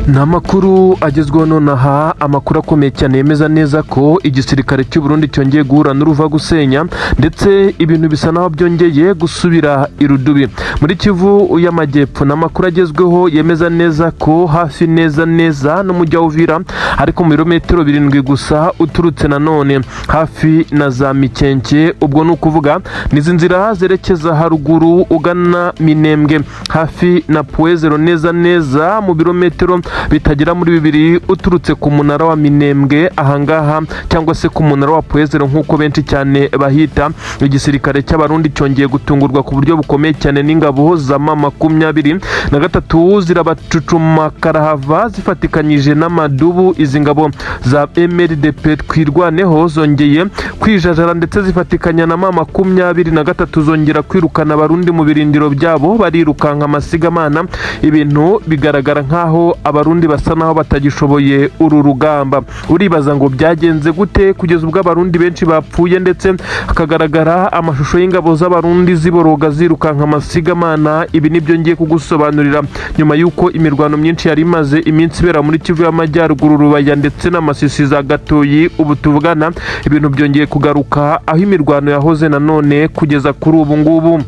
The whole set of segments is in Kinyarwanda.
Ni amakuru agezweho nonaha, amakuru akomeye cyane yemeza neza ko igisirikare cy'u Burundi cyongeye guhura n'uruva gusenya, ndetse ibintu bisa naho byongeye gusubira irudubi muri Kivu y'Amajyepfo. Ni amakuru agezweho yemeza neza ko hafi neza neza n'umujyi wa Uvira, ariko mu birometero 7 gusa uturutse nanone hafi na za Mikenke, ubwo ni ukuvuga n'izi nzira zerekeza haruguru ugana Minembwe, hafi na Point Zéro, neza neza mu birometero bitagera muri 2 uturutse ku munara wa Minembwe ahangaha, cyangwa se ku munara wa Point Zéro nk'uko benshi cyane bahita. Igisirikare cy'Abarundi cyongeye gutungurwa ku buryo bukomeye cyane n'ingabo za M23, zirabacucuma karahava zifatikanyije n'amadubu. Izi ngabo za MRDP Twirwaneho zongeye kwijajara, ndetse zifatikanya na M23, zongera kwirukana Abarundi mu birindiro byabo, barirukanka amasigamana. Ibintu bigaragara nk'aho Abarundi basa naho batagishoboye uru rugamba. Uribaza ngo byagenze gute kugeza ubwo Abarundi benshi bapfuye, ndetse hakagaragara amashusho y'ingabo z'Abarundi ziboroga zirukanka amasigamana? Ibi nibyo ngiye kugusobanurira nyuma y'uko imirwano myinshi yari imaze iminsi ibera muri Kivu y'Amajyaruguru, Rubaya ndetse n'Amasisi za Gatoyi. Ubu tuvugana ibintu byongeye kugaruka aho imirwano yahoze nanone kugeza kuri ubu ngubu.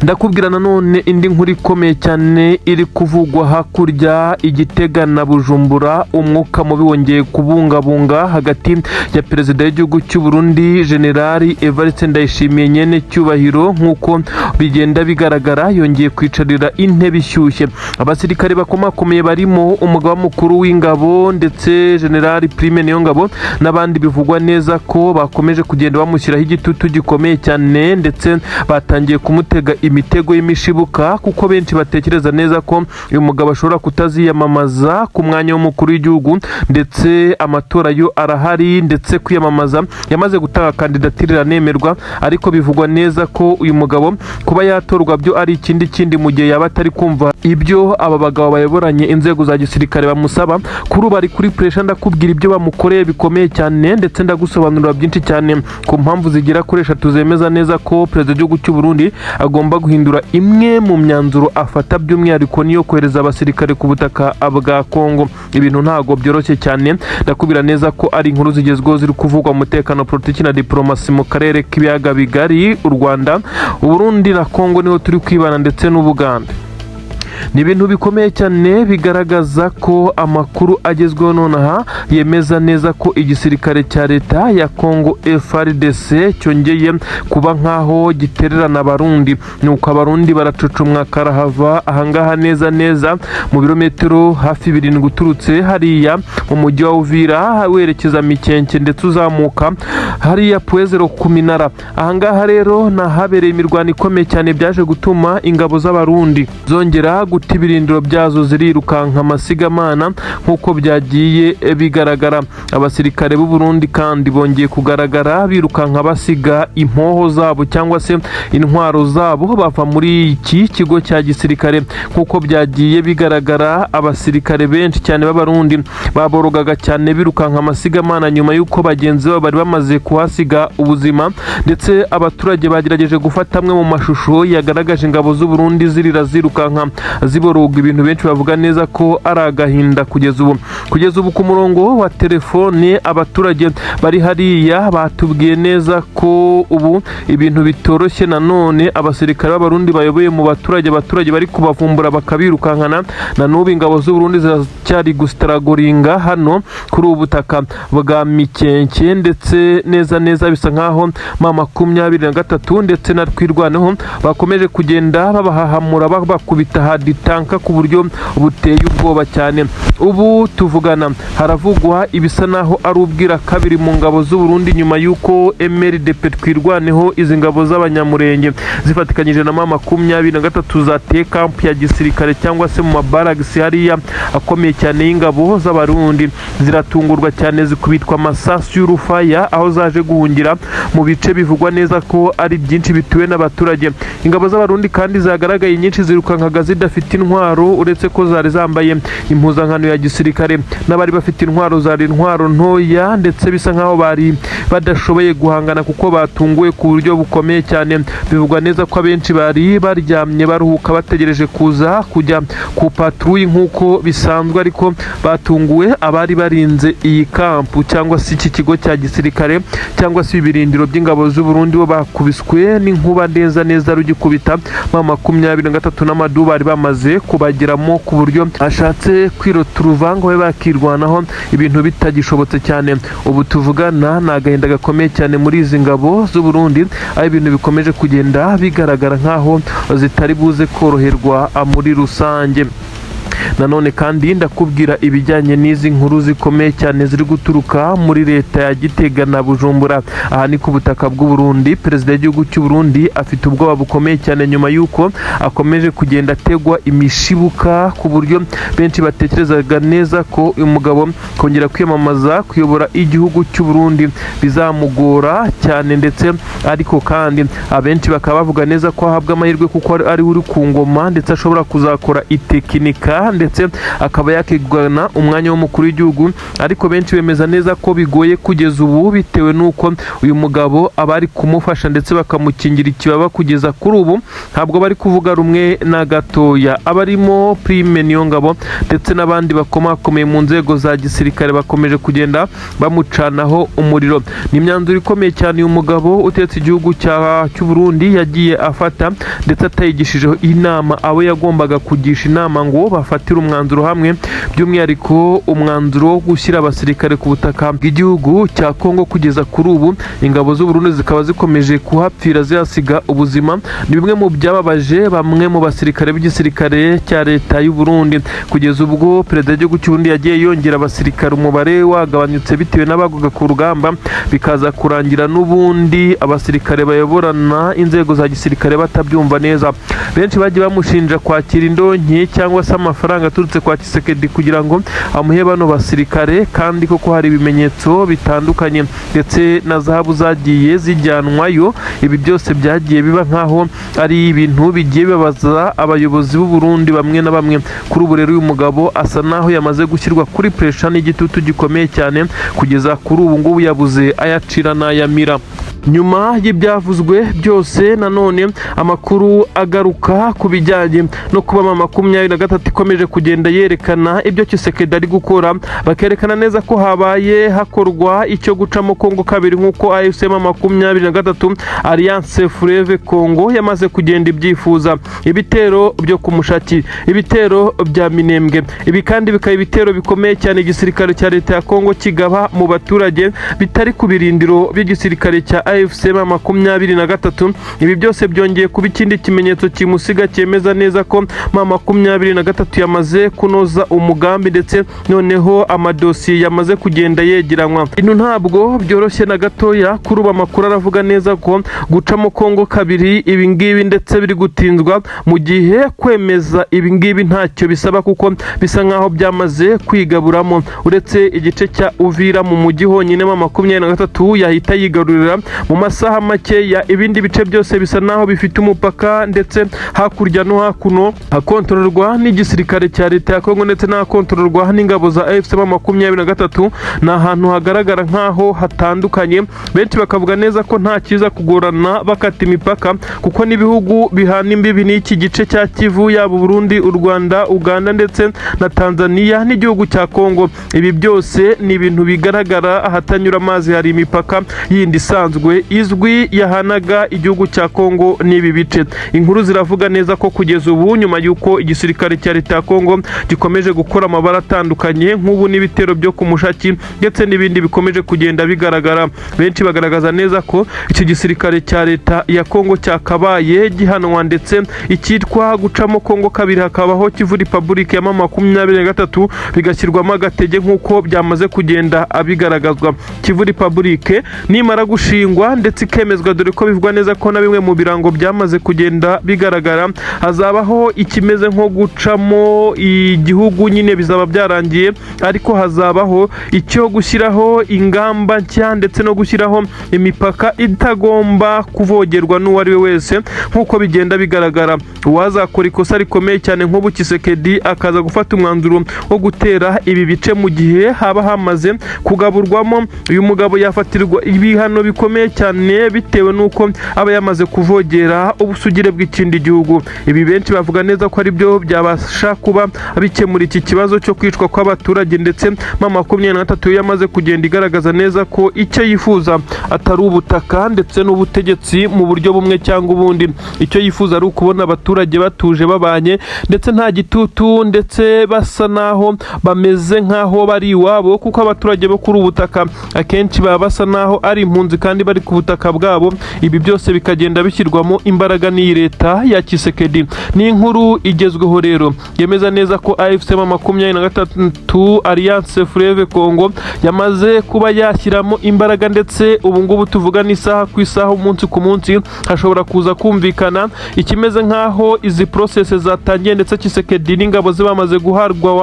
Ndakubwira nanone indi nkuru ikomeye cyane iri kuvugwa hakurya Igitega na Bujumbura. Umwuka mubi wongeye kubungabunga hagati ya perezida w'igihugu cy'u Burundi, Generali Evariste Ndayishimiye, nyene cyubahiro. Nk'uko bigenda bigaragara, yongeye kwicarira intebe ishyushye. Abasirikare bakomakomeye barimo umugaba mukuru w'ingabo ndetse Generali Prime Niyongabo n'abandi, bivugwa neza ko bakomeje kugenda bamushyiraho igitutu gikomeye cyane, ndetse batangiye kumutega imitego y'imishibuka, kuko benshi batekereza neza ko uyu mugabo ashobora kutaziyamamaza ku mwanya w'umukuru w'igihugu. Ndetse amatora yo arahari, ndetse kwiyamamaza yamaze gutanga kandidatire iranemerwa, ariko bivugwa neza ko uyu mugabo kuba yatorwa byo ari ikindi kindi mu gihe yaba atari kumva ibyo aba bagabo bayoboranye inzego za gisirikare bamusaba. Kuri ubu ari kuri pressure. Ndakubwira ibyo bamukoreye bikomeye cyane, ndetse ndagusobanurira byinshi cyane ku mpamvu zigera kuri eshatu zemeza neza ko perezida w'igihugu cy'u Burundi agomba guhindura imwe mu myanzuro afata, by'umwihariko niyo kohereza abasirikare ku butaka bwa Kongo. Ibintu ntago byoroshye cyane. Ndakubwira neza ko ari inkuru zigezweho ziri kuvugwa mu mutekano, politiki na diplomasi mu karere k'ibiyaga bigari. U Rwanda, Uburundi na Kongo niho turi kwibana, ndetse n'Ubuganda. Ni ibintu bikomeye cyane bigaragaza ko amakuru agezweho nonaha yemeza neza ko igisirikare cya leta ya Congo, FARDC, cyongeye kuba nk'aho gitererana Abarundi. Nuko Abarundi baracucumwa karahava ahangaha, neza neza mu birometero hafi 7 uturutse hariya mu mujyi wa Uvira werekeza Mikenke, ndetse uzamuka hariya Point Zéro ku minara. Ahangaha rero ni ahabereye imirwano ikomeye cyane, byaje gutuma ingabo z'Abarundi zongera guta ibirindiro byazo, zirirukanka amasigamana nk'uko byagiye bigaragara. Abasirikare b'u Burundi kandi bongeye kugaragara birukanka basiga impoho zabo cyangwa se intwaro zabo, bava muri iki kigo cya gisirikare. Nk'uko byagiye bigaragara, abasirikare benshi cyane b'Abarundi baborogaga cyane birukanka amasigamana nyuma y'uko bagenzi babo bari bamaze kuhasiga ubuzima. Ndetse abaturage bagerageje gufata amwe mu mashusho yagaragaje ingabo z'u Burundi zirira, zirukanka, ziboroga, ibintu benshi bavuga neza ko ari agahinda kugeza ubu. Kugeza ubu ku murongo wa telefone abaturage bari hariya batubwiye neza ko ubu ibintu bitoroshye nanone. Abasirikare b'Abarundi bayoboye mu baturage, abaturage bari kubavumbura bakabirukankana. Na n'ubu ingabo z'u Burundi ziracyari gustrugglinga hano kuri ubu butaka bwa Mikenke, ndetse neza neza bisa nkaho M23 ndetse na Twirwaneho bakomeje kugenda babahahamura, babakubita haditanka ku buryo buteye ubwoba cyane. Ubu tuvugana haravugwa ibisa naho ari ubwira kabiri mu ngabo z'u Burundi, nyuma y'uko MRDP Twirwaneho, izi ngabo z'Abanyamurenge zifatikanyije na M23, zateye camp ya gisirikare cyangwa se mu mabaragisi hariya akomeye cyane y'ingabo z'Abarundi. Ziratungurwa cyane, zikubitwa amasasu y'urufaya, aho zaje guhungira mu bice bivugwa neza ko ari byinshi bituwe n'abaturage. Ingabo z'Abarundi kandi zagaragaye nyinshi zirukankaga zidafite intwaro, uretse ko zari zambaye impuzankano ya gisirikare. N'abari bafite intwaro zari intwaro ntoya, ndetse bisa nkaho bari Badashoboye guhangana kuko batunguwe ku buryo bukomeye cyane. Bivugwa neza ko abenshi bari baryamye baruhuka, bategereje kuza kujya ku patrouille nk'uko bisanzwe, ariko batunguwe. Abari barinze iyi kampu cyangwa se iki kigo cya gisirikare cyangwa se ibirindiro by'ingabo z'u Burundi, bo bakubiswe n'inkuba neza neza rugikubita. M23 n'amadu bari bamaze kubageramo ku buryo ashatse kwirota uruvango babe bakirwanaho, ibintu bitagishobotse cyane. Ubu tuvugana ni agahinda gakomeye cyane muri izi ngabo z'u Burundi, aho ibintu bikomeje kugenda bigaragara nk'aho zitari buze koroherwa muri rusange. Nanone kandi ndakubwira ibijyanye n'izi nkuru zikomeye cyane ziri guturuka muri leta ya Gitega na Bujumbura. Aha ni ku butaka bw'u Burundi. Perezida w'igihugu cy'u Burundi afite ubwoba bukomeye cyane nyuma y'uko akomeje kugenda ategwa imishibuka, ku buryo benshi batekerezaga neza ko uyu mugabo kongera kwiyamamaza kuyobora igihugu cy'u Burundi bizamugora cyane. Ndetse ariko kandi abenshi bakaba bavuga neza ko ahabwa amahirwe kuko ari uri ku ngoma, ndetse ashobora kuzakora itekinika, ndetse akaba yakigana umwanya w'umukuru w'igihugu. Ariko benshi bemeza neza ko bigoye kugeza ubu, bitewe n'uko uyu mugabo aba ari kumufasha ndetse bakamukingira ikibaba kugeza kuri ubu ntabwo bari kuvuga rumwe na gatoya. Abarimo Prime Niyongabo ndetse n'abandi bakomakomeye mu nzego za gisirikare bakomeje kugenda bamucanaho umuriro. Ni imyanzuro ikomeye cyane uyu mugabo utetse igihugu cy'u Burundi yagiye afata, ndetse atayigishijeho inama abo yagombaga kugisha inama ngo bafatire umwanzuro hamwe, by'umwihariko umwanzuro wo gushyira abasirikare ku butaka bw'igihugu cya Kongo. Kugeza kuri ubu ingabo z'u Burundi zikaba zikomeje kuhapfira, zihasiga ubuzima. Ni bimwe mu byababaje bamwe mu basirikare b'igisirikare cya leta y'u Burundi, kugeza ubwo perezida w'igihugu cy'u Burundi yagiye yongera abasirikare, umubare wagabanyutse bitewe n'abagwaga ku rugamba, bikaza kurangira n'ubundi abasirikare bayoborana inzego za gisirikare batabyumva neza. Benshi bagiye bamushinja kwakira indonke cyangwa se amafaranga aturutse kwa Tshisekedi kugira ngo amuhe bano basirikare, kandi koko hari ibimenyetso bitandukanye ndetse na zahabu zagiye zijyanwayo. Ibi byose byagiye biba nkaho ari ibintu bigiye bibabaza abayobozi b'u Burundi bamwe na bamwe. Kuri ubu rero uyu mugabo asa naho yamaze gushyirwa kuri pressure n'igitutu gikomeye cyane. Kugeza kuri ubu ngubu yabuze ayacira n'ayamira. Nyuma y'ibyavuzwe byose, nanone amakuru agaruka ku bijyanye no kuba M23 ikomeje kugenda yerekana ibyo Tshisekedi ari gukora, bakerekana neza ko habaye hakorwa icyo gucamo Kongo kabiri, nk'uko AFC M23, Alliance Fleuve Congo, yamaze kugenda ibyifuza. Ibitero byo ku Mushaki, ibitero bya Minembwe, ibi kandi bikaba ibitero bikomeye cyane igisirikare cya leta ya Kongo kigaba mu baturage, bitari ku birindiro by'igisirikare cya AFC M23. Ibi byose byongeye kuba ikindi kimenyetso kimusiga cyemeza neza ko M23 yamaze kunoza umugambi, ndetse noneho amadosiye yamaze kugenda yegeranywa. Ibintu ntabwo byoroshye na gatoya. Kuri ubu amakuru aravuga neza ko gucamo Kongo kabiri ibi ngibi ndetse biri gutinzwa, mu gihe kwemeza ibi ngibi ntacyo bisaba kuko bisa nkaho byamaze kwigaburamo. Uretse igice cya Uvira mu mujyi honyine M23 yahita yigarurira mu masaha makeya, ibindi bice byose bisa naho bifite umupaka, ndetse hakurya no hakuno hakontororwa n'igisirikare cya leta ya Kongo ndetse n'ahakontororwa n'ingabo za AFC M23. Ni ahantu hagaragara nk'aho hatandukanye. Benshi bakavuga neza ko nta cyiza kugorana bakata imipaka, kuko n'ibihugu bihana imbibi n'iki gice cya Kivu, yaba Burundi, u Rwanda, Uganda ndetse na Tanzania n'igihugu cya Kongo, ibi byose ni ibintu bigaragara. Ahatanyura amazi hari imipaka yindi isanzwe izwi yahanaga igihugu cya Kongo n'ibi bice. Inkuru ziravuga neza ko kugeza ubu, nyuma y'uko igisirikare cya leta ya Kongo gikomeje gukora amabara atandukanye nk'ubu n'ibitero byo ku Mushaki ndetse n'ibindi bikomeje kugenda bigaragara, benshi bagaragaza neza ko iki gisirikare cya leta ya Kongo cyakabaye gihanwa, ndetse icyitwa gucamo Kongo kabiri, hakabaho Kivu Republic ya M23, bigashyirwamo agatege nk'uko byamaze kugenda abigaragazwa. Kivu Republic nimara gushingwa, gushingwa ndetse ikemezwa, dore ko bivugwa neza ko na bimwe mu birango byamaze kugenda bigaragara, hazabaho ikimeze nko gucamo igihugu nyine bizaba byarangiye, ariko hazabaho icyo gushyiraho ingamba nshya ndetse no gushyiraho imipaka itagomba kuvogerwa n'uwo ari we wese. Nk'uko bigenda bigaragara, uwazakora ikosa rikomeye cyane nk'ubu Tshisekedi akaza gufata umwanzuro wo gutera ibi bice mu gihe haba hamaze kugaburwamo, uyu mugabo yafatirwa ibihano bikomeye cyane bitewe n'uko aba yamaze kuvogera ubusugire bw'ikindi gihugu. Ibi benshi bavuga neza ko ari byo byabasha kuba bikemura iki kibazo cyo kwicwa kw'abaturage, ndetse M23 yo yamaze kugenda igaragaza neza ko icyo yifuza atari ubutaka ndetse n'ubutegetsi mu buryo bumwe cyangwa ubundi. Icyo yifuza ari ukubona abaturage batuje, babanye ndetse nta gitutu, ndetse basa naho bameze nk'aho bari iwabo, kuko abaturage bo kuri ubu butaka akenshi baba basa naho ari impunzi kandi bari ku butaka bwabo. Ibi byose bikagenda bishyirwamo imbaraga n'iyi leta ya Tshisekedi. Ni inkuru igezweho rero yemeza neza ko AFC M23, Alliance Fleuve Congo, yamaze kuba yashyiramo imbaraga, ndetse ubu ngubu tuvuga n'isaha ku isaha, umunsi ku munsi hashobora kuza kumvikana ikimeze nk'aho izi process zatangiye, ndetse Tshisekedi n'ingabo ze bamaze guhabwa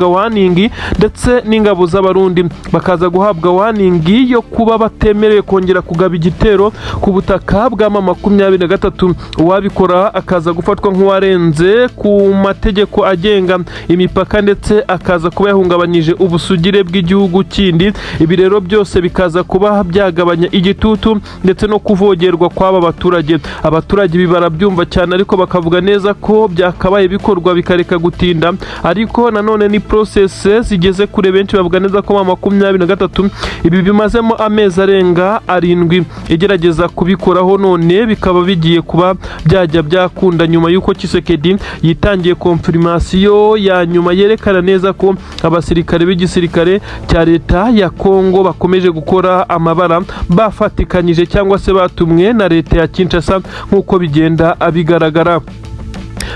warning, ndetse n'ingabo z'Abarundi bakaza guhabwa warning yo kuba batemerewe kongera kugaba igitero ku butaka bwa M23. Uwabikora akaza gufatwa nk'uwarenze ku mategeko agenga imipaka, ndetse akaza kuba yahungabanyije ubusugire bw'igihugu kindi. Ibi rero byose bikaza kuba byagabanya igitutu ndetse no kuvogerwa kw'aba baturage. Abaturage ibi barabyumva cyane, ariko bakavuga neza ko byakabaye bikorwa bikareka gutinda, ariko nanone ni process zigeze kure. Benshi bavuga neza ko M23 ibi bimazemo amezi arenga 7 igerageza kubikoraho, none bikaba bigiye kuba byajya byakunda nyuma y'uko Tshisekedi yitangiye confirmation ya nyuma yerekana neza ko abasirikare b'igisirikare cya leta ya Kongo bakomeje gukora amabara bafatikanyije cyangwa se batumwe na leta ya Kinshasa. Nk'uko bigenda bigaragara,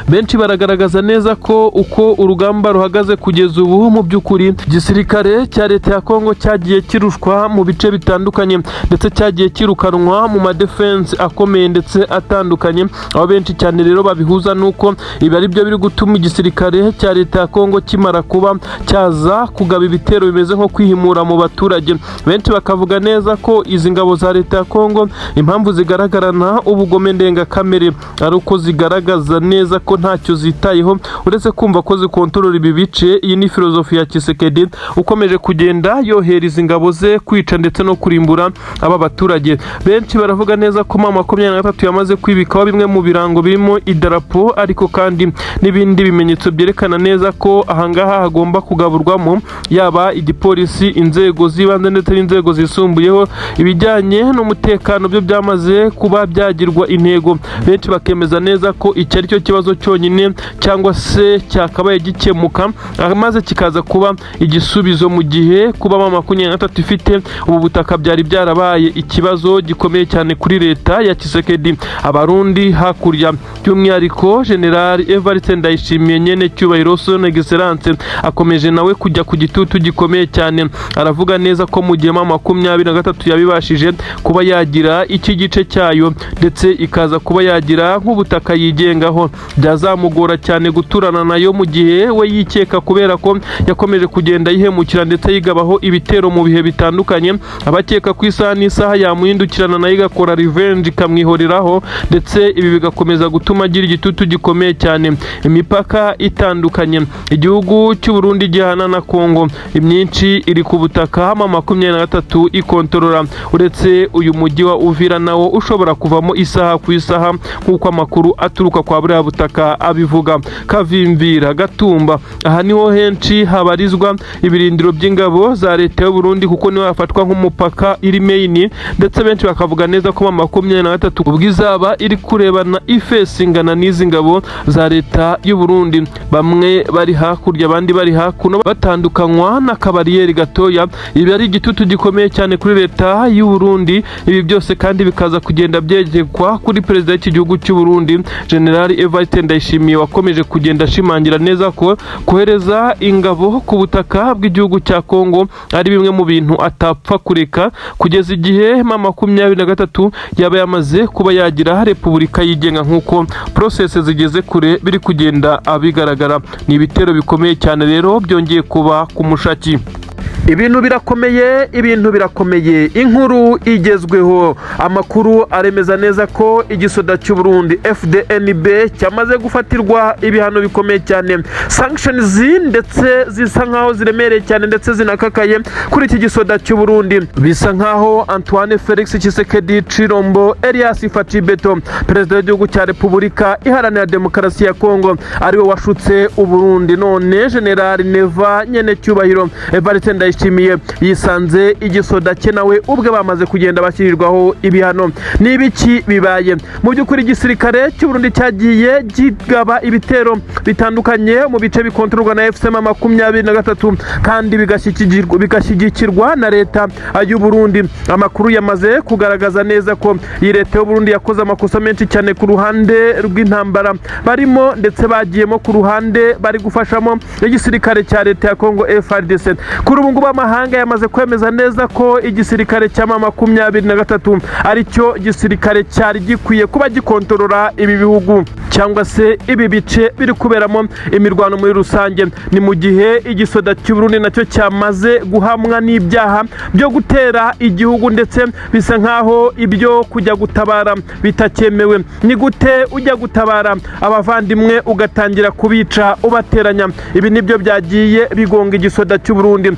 benshi baragaragaza neza ko uko urugamba ruhagaze kugeza ubu, mu by'ukuri igisirikare cya leta ya Kongo cyagiye kirushwa mu bice bitandukanye, ndetse cyagiye kirukanwa mu madefense akomeye ndetse atandukanye, aho benshi cyane rero babihuza nuko ibi ari byo biri gutuma igisirikare cya leta ya Kongo kimara kuba cyaza kugaba ibitero bimeze nko kwihimura mu baturage. Benshi bakavuga neza ko izi ngabo za leta ya Kongo impamvu zigaragarana ubugome ndengakamere ari uko zigaragaza neza ko ntacyo zitayeho uretse kumva ko zikontorora ibi bice. Iyi ni filozofi ya Tshisekedi ukomeje kugenda yohereza ingabo ze kwica ndetse no kurimbura aba baturage. Benshi baravuga neza ko M23 yamaze kwibikaho bimwe mu birango birimo idarapo, ariko kandi n'ibindi bimenyetso byerekana neza ko ahangaha hagomba kugaburwamo yaba igipolisi, inzego z'ibanze ndetse n'inzego zisumbuyeho. Ibijyanye n'umutekano byo byamaze kuba byagirwa intego. Benshi bakemeza neza ko iki ari cyo kibazo cyonyine cyangwa se cyakabaye gikemuka maze kikaza kuba igisubizo, mu gihe kuba M23 ifite ubu butaka byari byarabaye ikibazo gikomeye cyane kuri leta ya Tshisekedi. Abarundi hakurya, by'umwihariko General Evariste Ndayishimiye, nyene cyubahiro son excellence, akomeje nawe kujya ku gitutu gikomeye cyane. Aravuga neza ko mu gihe M23 yabibashije kuba yagira iki gice cyayo, ndetse ikaza kuba yagira nk'ubutaka yigengaho, byazamugora cyane guturana nayo, mu gihe we yikeka kubera ko yakomeje kugenda yihemukira ndetse yigabaho ibitero mu bihe bitandukanye, abakeka ko isaha n'isaha yamuhindukirana nayo igakora revenge, ikamwihoreraho, ndetse ibi bigakomeza gutuma agira igitutu gikomeye cyane. Imipaka itandukanye igihugu cy'u Burundi gihana na Kongo, imyinshi iri ku butaka M23 ikontorora, uretse uyu mujyi wa Uvira nawo ushobora kuvamo isaha ku isaha, nk'uko amakuru aturuka kwa buriya butaka abivuga. Kavimvira, Gatumba, aha niho henshi habarizwa ibirindiro by'ingabo za leta y'u Burundi, kuko niho hafatwa nk'umupaka iri main, ndetse benshi bakavuga neza ko M23 ubwo izaba iri kurebana ifesingana n'izi ngabo za leta y'u Burundi, bamwe bari hakurya abandi bari hakuno, batandukanywa n'akabariyeri gatoya. Ibi ari igitutu gikomeye cyane kuri leta y'u Burundi. Ibi byose kandi bikaza kugenda byegekwa kuri perezida w'iki gihugu cy'u Burundi, General Evariste. Ndayishimiye wakomeje kugenda ashimangira neza ko kohereza ingabo ku butaka bw'igihugu cya Kongo ari bimwe mu bintu atapfa kureka kugeza igihe M23 yaba yamaze kuba yagira repubulika yigenga, nk'uko process zigeze kure biri kugenda bigaragara. Ni ibitero bikomeye cyane rero byongeye kuba ku Mushaki. Ibintu birakomeye, ibintu birakomeye. Inkuru igezweho, amakuru aremeza neza ko igisoda cy'u Burundi FDNB cyamaze gufatirwa ibihano bikomeye cyane, sanctions ndetse zisa nkaho ziremereye cyane ndetse zinakakaye kuri iki gisoda cy'u Burundi. Bisa nkaho Antoine Felix Tshisekedi Tshilombo Elias Fatshi Beto, perezida w'igihugu cya Repubulika Iharanira Demokarasi ya Kongo, ariwe washutse u Burundi. None General Neva nyene cyubahiro Evariste Ndayishimiye yisanze igisoda cye nawe ubwe bamaze kugenda bashyirirwaho ibihano. Ni ibiki bibaye? Mu by'ukuri, igisirikare cy'u Burundi cyagiye kigaba ibitero bitandukanye mu bice bikontororwa na AFC M23 kandi bigashyigikirwa na leta y'u Burundi. Amakuru yamaze kugaragaza neza ko iyi leta y'u Burundi yakoze amakosa menshi cyane ku ruhande rw'intambara barimo, ndetse bagiyemo ku ruhande bari gufashamo igisirikare cya leta ya Kongo FARDC. Kuri ubu ngubu amahanga yamaze kwemeza neza ko igisirikare cya M23 aricyo gisirikare cyari gikwiye kuba gikontorora ibi bihugu cyangwa se ibi bice biri kuberamo imirwano muri rusange. Ni mu gihe igisoda cy'u Burundi nacyo cyamaze guhamwa n'ibyaha byo gutera igihugu, ndetse bisa nkaho ibyo kujya gutabara bitakemewe. Ni gute ujya gutabara abavandimwe ugatangira kubica ubateranya? Ibi nibyo byagiye bigonga igisoda cy'u Burundi.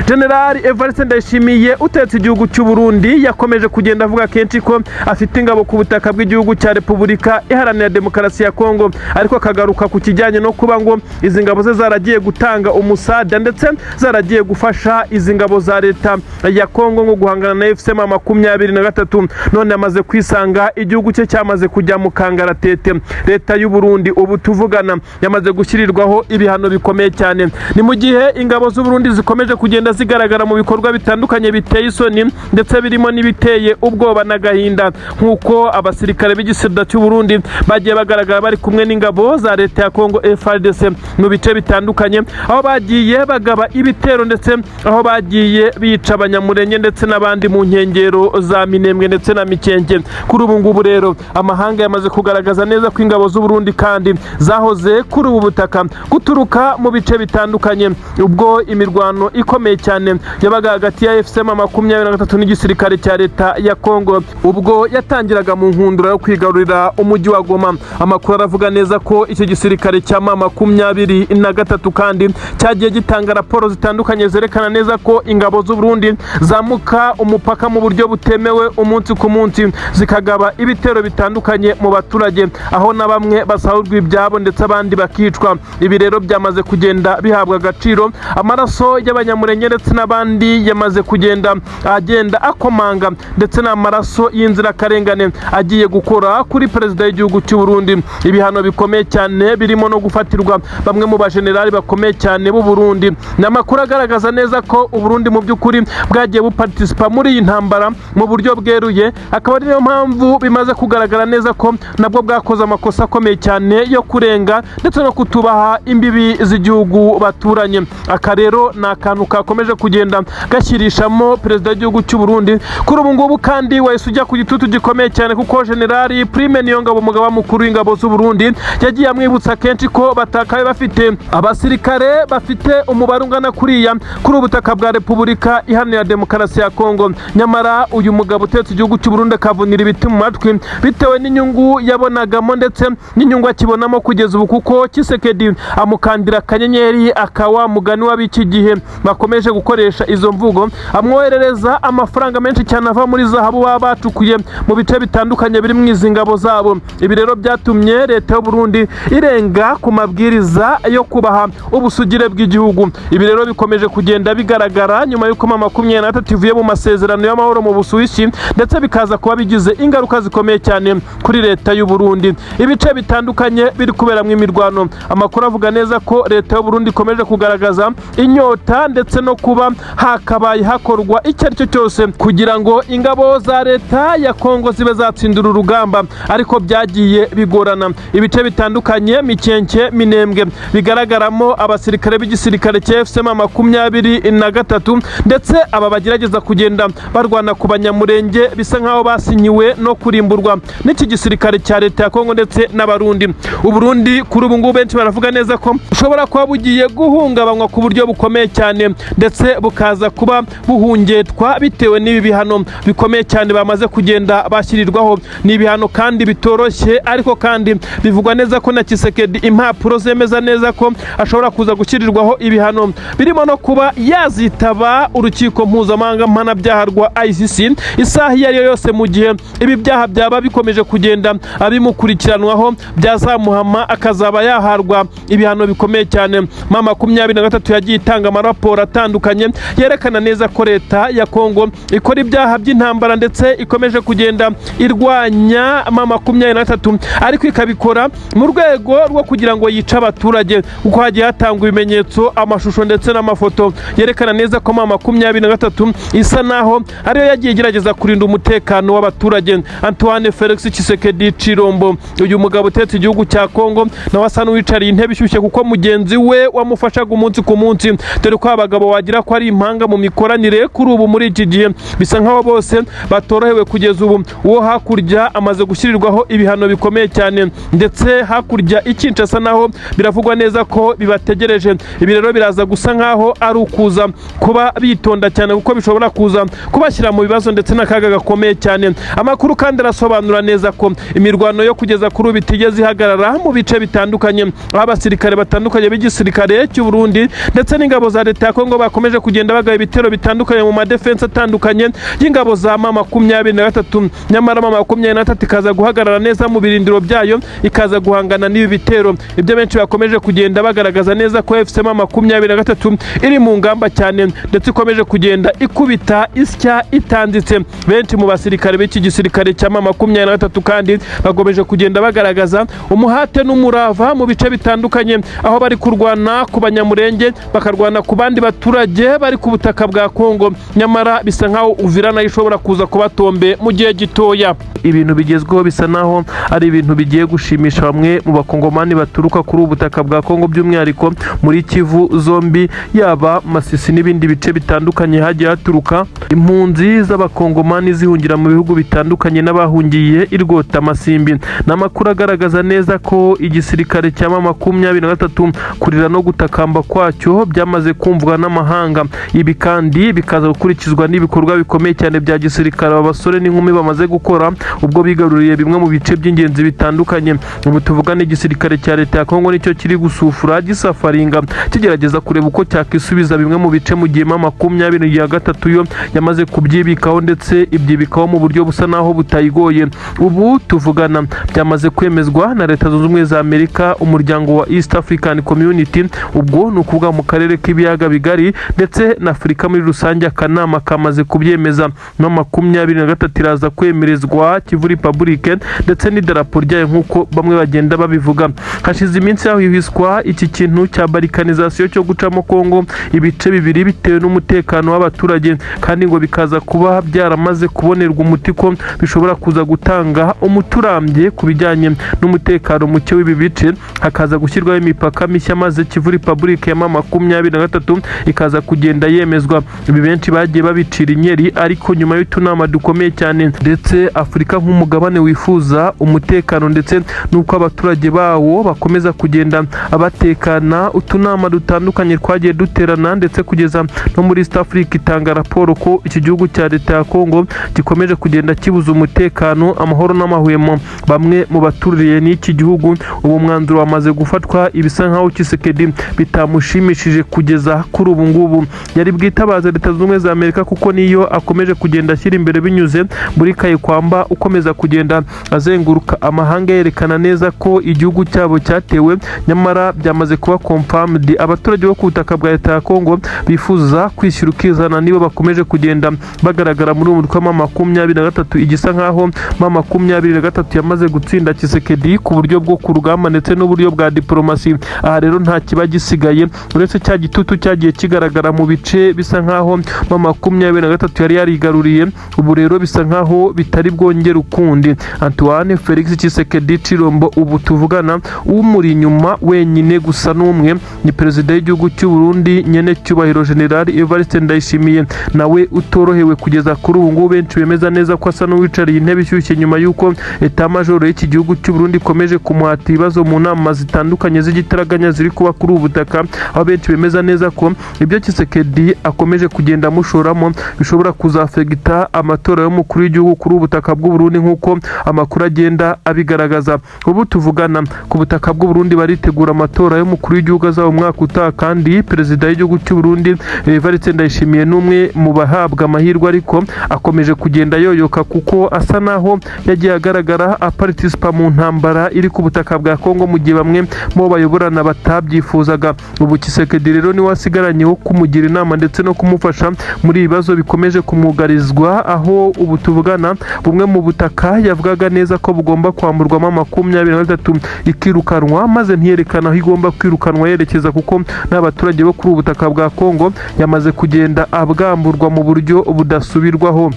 General Evariste Ndayishimiye utetse igihugu cy'u Burundi yakomeje kugenda avuga kenshi ko afite ingabo ku butaka bw'igihugu cya Repubulika Iharanira Demokarasi ya Kongo, ariko akagaruka ku kijyanye no kuba ngo izi ngabo ze zaragiye gutanga umusada ndetse zaragiye gufasha izi ngabo za leta ya Kongo ngo guhangana na AFC M23. None amaze kwisanga igihugu cye cyamaze kujya mu kangaratete. Leta y'u Burundi ubu tuvugana yamaze gushyirirwaho ibihano bikomeye cyane. Ni mu gihe ingabo z'u Burundi zikomeje kugenda zigaragara mu bikorwa bitandukanye biteye isoni ndetse birimo n'ibiteye ubwoba n'agahinda, nk'uko abasirikare b'igisirikare cy'u Burundi bagiye bagaragara bari kumwe n'ingabo za leta ya Kongo FARDC mu bice bitandukanye, aho bagiye bagaba ibitero ndetse aho bagiye bica Abanyamurenge ndetse n'abandi mu nkengero za Minembwe ndetse na Mikenke. Kuri ubu ngubu rero amahanga yamaze kugaragaza neza ko ingabo z'u Burundi kandi zahoze kuri ubu butaka guturuka mu bice bitandukanye, ubwo imirwano ikomeye cyane yabaga hagati ya AFC M23 n'igisirikare cya leta ya Kongo, ubwo yatangiraga mu nkundura yo kwigarurira umujyi wa Goma. Amakuru aravuga neza ko icyo gisirikare cya M23 kandi cyagiye gitanga raporo zitandukanye zerekana neza ko ingabo z'u Burundi zambuka umupaka mu buryo butemewe umunsi ku munsi, zikagaba ibitero bitandukanye mu baturage, aho na bamwe basahurwa ibyabo ndetse abandi bakicwa. Ibi rero byamaze kugenda bihabwa agaciro. Amaraso y'Abanyamurenge ndetse n'abandi yamaze kugenda agenda akomanga, ndetse n'amaraso y'inzirakarengane agiye gukora kuri perezida w'igihugu cy'u Burundi. Ibihano bikomeye cyane birimo no gufatirwa bamwe mu bajenerali bakomeye cyane b'u Burundi. Ni amakuru agaragaza neza ko u Burundi mu by'ukuri bwagiye buparticipa muri iyi ntambara mu buryo bweruye, akaba ari niyo mpamvu bimaze kugaragara neza ko nabwo bwakoze amakosa akomeye cyane yo kurenga ndetse no kutubaha imbibi z'igihugu baturanye. Aka rero ni akantu kakomeje kugenda gashyirishamo perezida w'igihugu cy'u Burundi. Kuri ubu ngubu kandi wahise ujya ku gitutu gikomeye cyane, kuko Generali Prime Niyongabo, umugaba mukuru w'ingabo z'u Burundi, yagiye amwibutsa kenshi ko batakaye bafite abasirikare bafite umubare ungana kuriya kuri ubutaka bwa Repubulika Iharanira Demokarasi ya Kongo. Nyamara uyu mugabo utetse igihugu cy'u Burundi akavunira ibiti mu matwi bitewe n'inyungu yabonagamo ndetse n'inyungu akibonamo kugeza ubu, kuko Tshisekedi amukandira akanyenyeri akawa mugani w'ab'iki gihe bakomeje gukoresha izo mvugo, amwoherereza amafaranga menshi cyane ava muri zahabu baba bacukuye mu bice bitandukanye biri mu izi ngabo zabo. Ibi rero byatumye leta y'u Burundi irenga ku mabwiriza yo kubaha ubusugire bw'igihugu. Ibi rero bikomeje kugenda bigaragara nyuma y'uko M23 ivuye mu masezerano y'amahoro mu Busuwisi, ndetse bikaza kuba bigize ingaruka zikomeye cyane kuri leta y'u Burundi. Ibice bitandukanye biri kuberamo imirwano, amakuru avuga neza ko leta y'u Burundi ikomeje kugaragaza inyota ndetse no no kuba hakabaye hakorwa icyo ari cyo cyose kugira ngo ingabo za leta ya Kongo zibe zatsindura urugamba, ariko byagiye bigorana. Ibice bitandukanye, Mikenke, Minembwe, bigaragaramo abasirikare b'igisirikare cya AFC M 23, ndetse aba bagerageza kugenda barwana ku Banyamurenge, bisa nkaho basinyiwe no kurimburwa n'iki gisirikare cya leta ya Kongo ndetse n'Abarundi. Uburundi kuri ubu ngubu benshi baravuga neza ko bushobora kuba bugiye guhungabanywa ku buryo bukomeye cyane, ndetse bukaza kuba buhungetwa bitewe n'ibi bihano bikomeye cyane bamaze kugenda bashyirirwaho. Ni ibihano kandi bitoroshye, ariko kandi bivugwa neza ko na Tshisekedi impapuro zemeza neza ko ashobora kuza gushyirirwaho ibihano birimo no kuba yazitaba urukiko mpuzamahanga mpanabyaha rwa ICC isaha iyo ari yo yose, mu gihe ibi byaha byaba bikomeje kugenda abimukurikiranwaho byazamuhama, akazaba yaharwa ibihano bikomeye cyane. M 23 yagiye itanga amaraporo atandukanye yerekana neza ko leta ya Kongo ikora ibyaha by'intambara, ndetse ikomeje kugenda irwanya M 23, ariko ikabikora mu rwego rwo kugira ngo yice abaturage, kuko hagiye hatangwa ibimenyetso, amashusho ndetse n'amafoto yerekana neza ko M 23 isa naho ariyo yagiye igerageza kurinda umutekano w'abaturage. Antoine Felix Tshisekedi Chilombo, uyu mugabo utetse igihugu cya Kongo, nawe asa n'uwicariye intebe ishyushye, kuko mugenzi we wamufashaga umunsi ku munsi, dore ko abagabo wagira ko ari impanga mu mikoranire, kuri ubu muri iki gihe bisa nkaho bose batorohewe. Kugeza ubu uwo hakurya amaze gushyirirwaho ibihano bikomeye cyane, ndetse hakurya i Kinshasa naho biravugwa neza ko bibategereje. Ibi rero biraza gusa nkaho ari ukuza kuba bitonda cyane, kuko bishobora kuza kubashyira mu bibazo ndetse n'akaga gakomeye cyane. Amakuru kandi arasobanura neza ko imirwano yo kugeza kuri ubu itigeze ihagarara mu bice bitandukanye, aho abasirikare batandukanye b'igisirikare cy'u Burundi ndetse n'ingabo za leta ya Kongo bakomeje kugenda bagaba ibitero bitandukanye mu madefense atandukanye y'ingabo za M 23. Nyamara M 23 ikaza guhagarara neza mu birindiro byayo, ikaza guhangana n'ibi bitero. Ibyo benshi bakomeje kugenda bagaragaza neza ko AFC M 23 iri mu ngamba cyane, ndetse ikomeje kugenda ikubita isya itanditse. Benshi mu basirikare b'iki gisirikare cya M 23 kandi bakomeje kugenda bagaragaza umuhate n'umurava mu bice bitandukanye, aho bari kurwana ku Banyamurenge, bakarwana ku bandi baturage bari ku butaka bwa Kongo. Nyamara bisa nkaho Uvira nayo ishobora kuza kubatombe mu gihe gitoya. Ibintu bigezweho bisa naho ari ibintu bigiye gushimisha bamwe mu Bakongomani baturuka kuri ubu butaka bwa Kongo, by'umwihariko muri Kivu zombi, yaba Masisi n'ibindi bice bitandukanye hagiye haturuka impunzi z'Abakongomani zihungira mu bihugu bitandukanye n'abahungiye i Rwotamasimbi. Ni amakuru agaragaza neza ko igisirikare cya M 23 kurira no gutakamba kwacyo byamaze kumvwa n'amahanga. Ibi kandi bikaza gukurikizwa n'ibikorwa bikomeye cyane bya gisirikare aba basore n'inkumi bamaze gukora ubwo bigaruriye bimwe mu bice by'ingenzi bitandukanye. Ubu tuvugana, igisirikare cya leta ya Kongo nicyo kiri gusufura, gisafaringa, kigerageza kureba uko cyakisubiza bimwe mu bice, mu gihe M 23 yo yamaze kubyibikaho, ndetse ibyibikaho mu buryo busa naho butayigoye. Ubu tuvugana byamaze kwemezwa na Leta Zunze Ubumwe za Amerika, umuryango wa East African Community, ubwo ni ukuvuga mu karere k'ibiyaga bigari ndetse na Afurika muri rusange. Akanama kamaze kubyemeza. M 23 iraza kwemerezwa Kivu Republic ndetse n'idarapo ryayo, nk'uko bamwe bagenda babivuga. Hashize iminsi hahwihwiswa iki kintu cya balkanisation, cyo gucamo Kongo ibice bibiri bitewe n'umutekano w'abaturage, kandi ngo bikaza kuba byaramaze kubonerwa umuti, ko bishobora kuza gutanga umuti urambye ku bijyanye n'umutekano muke w'ibi bice, hakaza gushyirwaho imipaka mishya, maze Kivu Republic ya M 23 ikaza kugenda yemezwa. Ibi benshi bagiye babicira inyeri, ariko nyuma y'utunama dukomeye cyane, ndetse Afurika nk'umugabane wifuza umutekano ndetse n'uko abaturage bawo bakomeza kugenda batekana, utunama dutandukanye twagiye duterana, ndetse kugeza no muri East Africa itanga raporo ko iki gihugu cya leta ya Kongo gikomeje kugenda kibuza umutekano, amahoro n'amahwemo bamwe mu baturiye n'iki gihugu. Ubu mwanzuro wamaze gufatwa. Ibisa nkaho Tshisekedi bitamushimishije kugeza kuri ubu ngubu, yari bwitabaze Leta Zunze Ubumwe za Amerika, kuko niyo akomeje kugenda ashyira imbere binyuze muri Kayikwamba, ukomeza kugenda azenguruka amahanga yerekana neza ko igihugu cyabo cyatewe. Nyamara byamaze kuba confirmed, abaturage bo ku butaka bwa leta ya Kongo bifuza kwishyura ukizana nibo bakomeje kugenda bagaragara muri ubu mutwe wa 23. Igisa nkaho M 23 yamaze gutsinda Tshisekedi ku buryo bwo ku rugamba ndetse n'uburyo bwa diplomasi. Aha rero nta kiba gisigaye uretse cya gitutu cyagiye kigaragara. bigaragara mu bice bisa nkaho M23 yari yarigaruriye. Ubu rero bisa nkaho bitari bwongere ukundi. Antoine Felix Tshisekedi Tshilombo ubu tuvugana, umuri inyuma wenyine gusa n'umwe, ni perezida w'igihugu cy'u Burundi, nyene cyubahiro General Evariste Ndayishimiye, nawe utorohewe kugeza kuri ubu ngubu. Benshi bemeza neza ko asa n'uwicariye intebe ishyushye nyuma y'uko état-major y'iki gihugu cy'u Burundi ikomeje kumuhata ibibazo mu nama zitandukanye z'igitaraganya ziri kuba kuri ubu butaka, aho benshi bemeza neza ko ibyo Tshisekedi akomeje kugenda amushoramo bishobora kuzafegita amatora y'umukuru w'igihugu kuri ubu butaka bw'u Burundi, nk'uko amakuru agenda abigaragaza. Ubu tuvugana, ku butaka bw'u Burundi baritegura amatora y'umukuru w'igihugu azaba umwaka utaha, kandi perezida w'igihugu cy'u Burundi Evariste Ndayishimiye n'umwe mu bahabwa amahirwe, ariko akomeje kugenda yoyoka kuko asa naho yagiye agaragara aparitisipa mu ntambara iri ku butaka bwa Kongo, mu gihe bamwe mu bo bayoborana batabyifuzaga. Ubu Tshisekedi rero niwe asigaranye wo kumugira inama ndetse no kumufasha muri ibi bibazo bikomeje kumwugarizwa, aho ubu tuvugana bumwe mu butaka yavugaga neza ko bugomba kwamburwamo 23 ikirukanwa, maze ntiyerekana aho igomba kwirukanwa yerekeza, kuko n'abaturage bo kuri ubu butaka bwa Kongo yamaze kugenda abwamburwa mu buryo budasubirwaho.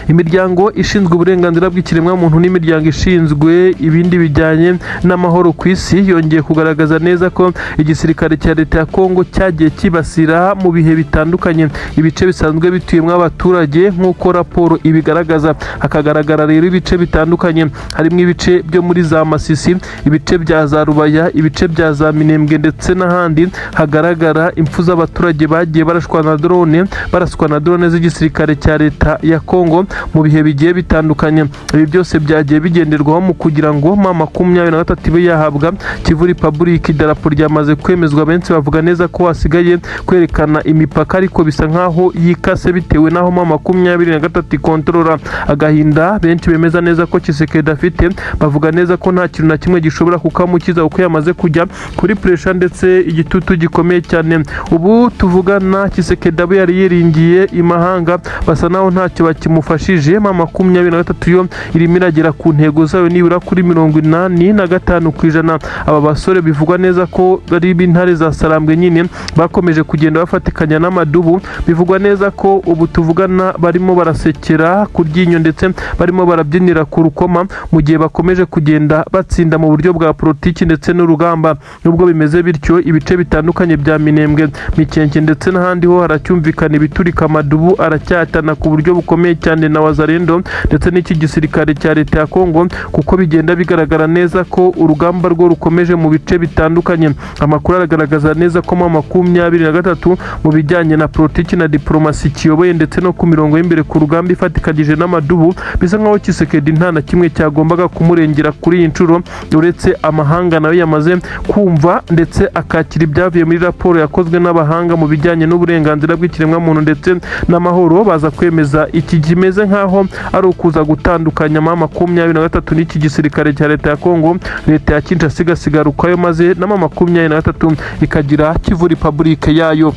Imiryango ishinzwe uburenganzira bw'ikiremwamuntu n'imiryango ishinzwe ibindi bijyanye n'amahoro ku isi yongeye kugaragaza neza ko igisirikare cya leta ya Kongo cyagiye kibasira mu bihe bitandukanye ibice bisanzwe bituyemo abaturage, nk'uko raporo ibigaragaza. Hakagaragara rero ibice bitandukanye, harimo ibice byo muri za Masisi, ibice bya za Rubaya, ibice bya za Minembwe ndetse n'ahandi hagaragara impfu z'abaturage bagiye barashwa na drone, baraswa na drone z'igisirikare cya leta ya Kongo mu bihe bigiye bitandukanye. Ibi byose byagiye bigenderwaho mu kugira ngo M23 ibe yahabwa Kivu Republic. Idarapo ryamaze kwemezwa, benshi bavuga neza ko hasigaye kwerekana imipaka, ariko bisa nkaho yikase bitewe n'aho M23 ikontorora. Agahinda benshi bemeza neza ko Tshisekedi afite, bavuga neza ko nta kintu na kimwe gishobora kukamukiza, kuko yamaze kujya kuri pressure ndetse igitutu gikomeye cyane. Ubu tuvugana, Tshisekedi abo yari yiringiye imahanga basa naho ntacyo bakimufashije. M23 yo irimo iragera ku ntego zayo nibura kuri 85%. Aba basore bivugwa neza ko ari b'intare za Sarambwe nyine, bakomeje kugenda bafatikanya n'amadubu. Bivugwa neza ko ubu tuvugana barimo barasekera ku ryinyo ndetse barimo barabyinira ku rukoma, mu gihe bakomeje kugenda batsinda mu buryo bwa politiki ndetse n'urugamba. Nubwo bimeze bityo, ibice bitandukanye bya Minembwe, Mikenke ndetse n'ahandi ho haracyumvikana ibiturika. Amadubu aracyatana ku buryo bukomeye cyane na Wazalendo ndetse n'iki gisirikare cya leta ya Kongo, kuko bigenda bigaragara neza ko urugamba rwo rukomeje mu bice bitandukanye. Amakuru aragaragaza neza ko M23 mu bijyanye na politiki na diplomasi kiyoboye, ndetse no ku mirongo y'imbere ku rugamba ifatikanyije n'amadubu. Bisa nkaho Tshisekedi nta na kimwe cyagombaga kumurengera kuri iyi nshuro, uretse amahanga nayo yamaze kumva ndetse akakira ibyavuye muri raporo yakozwe n'abahanga mu bijyanye n'uburenganzira bw'ikiremwamuntu ndetse n'amahoro, baza kwemeza iki kimeze nkaho ari ukuza gutandukanya M23 n'iki gisirikare cya leta ya Kongo, leta ya Kinshasa igasigara ukwayo, maze na M23 ikagira Kivu Republic yayo.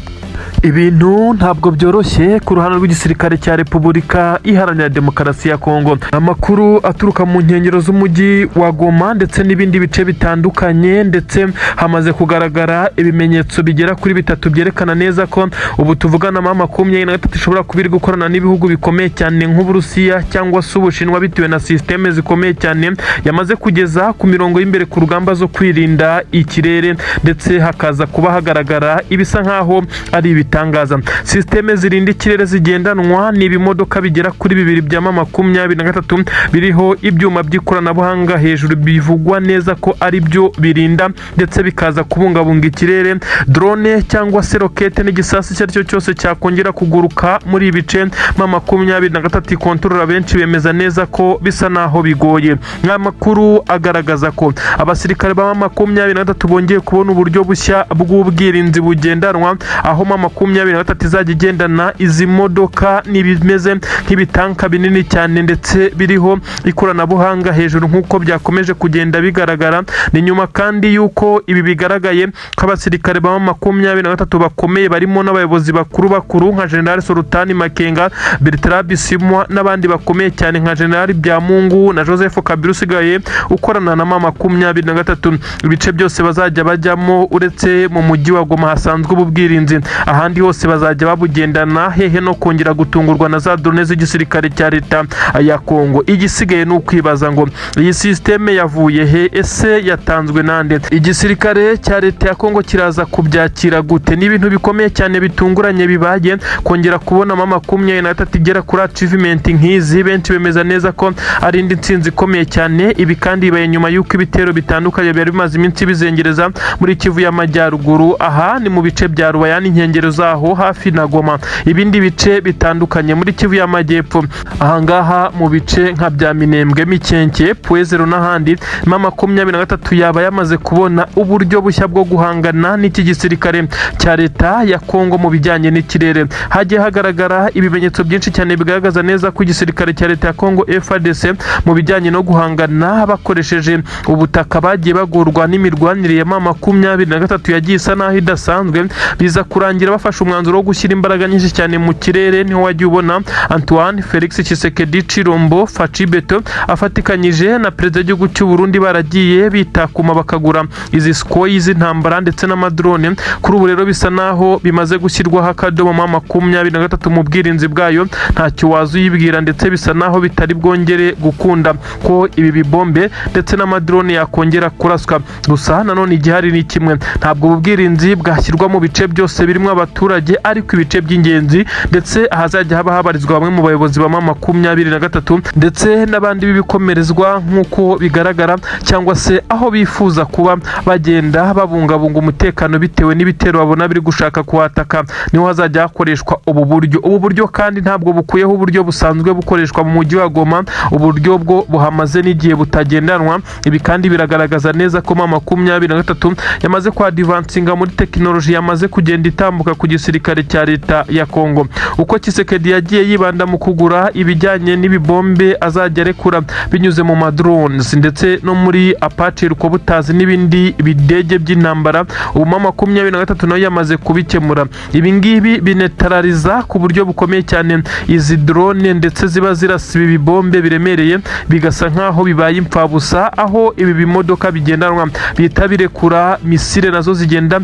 Ibintu ntabwo byoroshye ku ruhande rw'igisirikare cya Repubulika Iharanira Demokarasi ya Kongo. Amakuru aturuka mu nkengero z'umujyi wa Goma ndetse n'ibindi bice bitandukanye, ndetse hamaze kugaragara ibimenyetso bigera kuri bitatu byerekana neza ko ubu tuvugana M23 ishobora kuba iri gukorana n'ibihugu bikomeye cyane nk'Uburusiya cyangwa se Ubushinwa, bitewe na sisiteme zikomeye cyane yamaze kugeza ku mirongo y'imbere ku rugamba zo kwirinda ikirere, ndetse hakaza kuba hagaragara ibisa nkaho ari ibitangaza. Sisiteme zirinda ikirere zigendanwa ni ibimodoka bigera kuri bibiri bya M23 biriho ibyuma by'ikoranabuhanga hejuru, bivugwa neza ko ari byo birinda ndetse bikaza kubungabunga ikirere. Drone cyangwa se rokete n'igisasu icyo ari cyo cyose cyakongera kuguruka muri ibi bice M23 ikontorora, benshi bemeza neza ko bisa naho bigoye. Amakuru agaragaza ko abasirikare ba M23 bongeye kubona uburyo bushya bw'ubwirinzi bugendanwa, aho M M23 izajya igendana izi modoka n'ibimeze nk'ibitanka binini cyane ndetse biriho ikoranabuhanga hejuru, nk'uko byakomeje kugenda bigaragara. Ni nyuma kandi y'uko ibi bigaragaye ko abasirikare ba M23 bakomeye, barimo n'abayobozi bakuru bakuru nka General Sultani Makenga, Bertrand Bisimwa n'abandi bakomeye cyane nka General Byamungu na Joseph Kabila usigaye ukorana na M23, ibice byose bazajya bajyamo uretse mu mujyi wa Goma hasanzwe ubu bwirinzi, ahandi hose bazajya babugendana, hehe no kongera gutungurwa na za drone z'igisirikare cya leta ya Kongo. Igisigaye ni ukwibaza ngo iyi système yavuye he? Ese yatanzwe nande? Igisirikare cya leta ya Kongo kiraza kubyakira gute? Ni ibintu bikomeye cyane bitunguranye bibaye, kongera kubona M23 igera kuri achievement nk'izi. Benshi bemeza neza ko ari indi ntsinzi ikomeye cyane. Ibi kandi bibaye nyuma y'uko ibitero bitandukanye byari bimaze iminsi bizengereza muri Kivu y'Amajyaruguru. Aha ni mu bice bya Rubaya n'inkengero zaho hafi na Goma, ibindi bice bitandukanye muri Kivu y'Amajyepfo, ahangaha mu bice nka bya Minembwe, Mikenke, Pwezero n'ahandi. M23 yaba yamaze kubona uburyo bushya bwo guhangana n'iki gisirikare cya leta ya Kongo mu bijyanye n'ikirere. Hagiye hagaragara ibimenyetso byinshi cyane bigaragaza neza ko igisirikare cya leta ya Kongo FARDC mu bijyanye no guhangana bakoresheje ubutaka bagiye bagorwa n'imirwanire ya M23 yagiye isa naho idasanzwe, biza kurangira bafashe umwanzuro wo gushyira imbaraga nyinshi cyane mu kirere. Niho wagiye ubona Antoine Felix Tshisekedi Tshilombo Fatshi Béton afatikanyije na perezida w'igihugu cy'u Burundi baragiye bitakuma bakagura izi Sukhoi z'intambara ndetse n'amadrone. Kuri ubu rero bisa naho bimaze gushyirwaho akadomo, M23 mu bwirinzi bwayo ntacyo waza uyibwira, ndetse bisa naho bitari bwongere gukunda ko ibi bibombe ndetse n'amadrone yakongera kuraswa. Gusa nanone igihari ni kimwe: ntabwo ubu bwirinzi bwashyirwa mu bice byose birimo abaturage, ariko ibice by'ingenzi ndetse ahazajya haba habarizwa bamwe mu bayobozi ba M23 ndetse n'abandi b'ibikomerezwa nk'uko bigaragara, cyangwa se aho bifuza kuba bagenda babungabunga umutekano bitewe n'ibitero babona biri gushaka kuhataka, niho hazajya hakoreshwa ubu buryo. Ubu buryo kandi ntabwo bukuyeho uburyo busanzwe bukoreshwa mu mujyi wa Goma, uburyo bwo buhamaze n'igihe butagendanwa. Ibi kandi biragaragaza neza ko M23 yamaze kwadvancinga muri tekinoloji, yamaze kugenda itambuka ku gisirikare cya leta ya Kongo. Uko Tshisekedi yagiye yibanda mu kugura ibijyanye n'ibibombe azajya arekura binyuze mu madrones ndetse no muri Apache helicopters n'ibindi bidege by'intambara, ubu M23 nayo yamaze kubikemura. Ibi ngibi bineutraliza ku buryo bukomeye cyane izi drone ndetse ziba zirasa ibi bibombe biremereye, bigasa nk'aho bibaye imfabusa, aho ibi bimodoka bigendanwa bihita birekura missile, nazo zigenda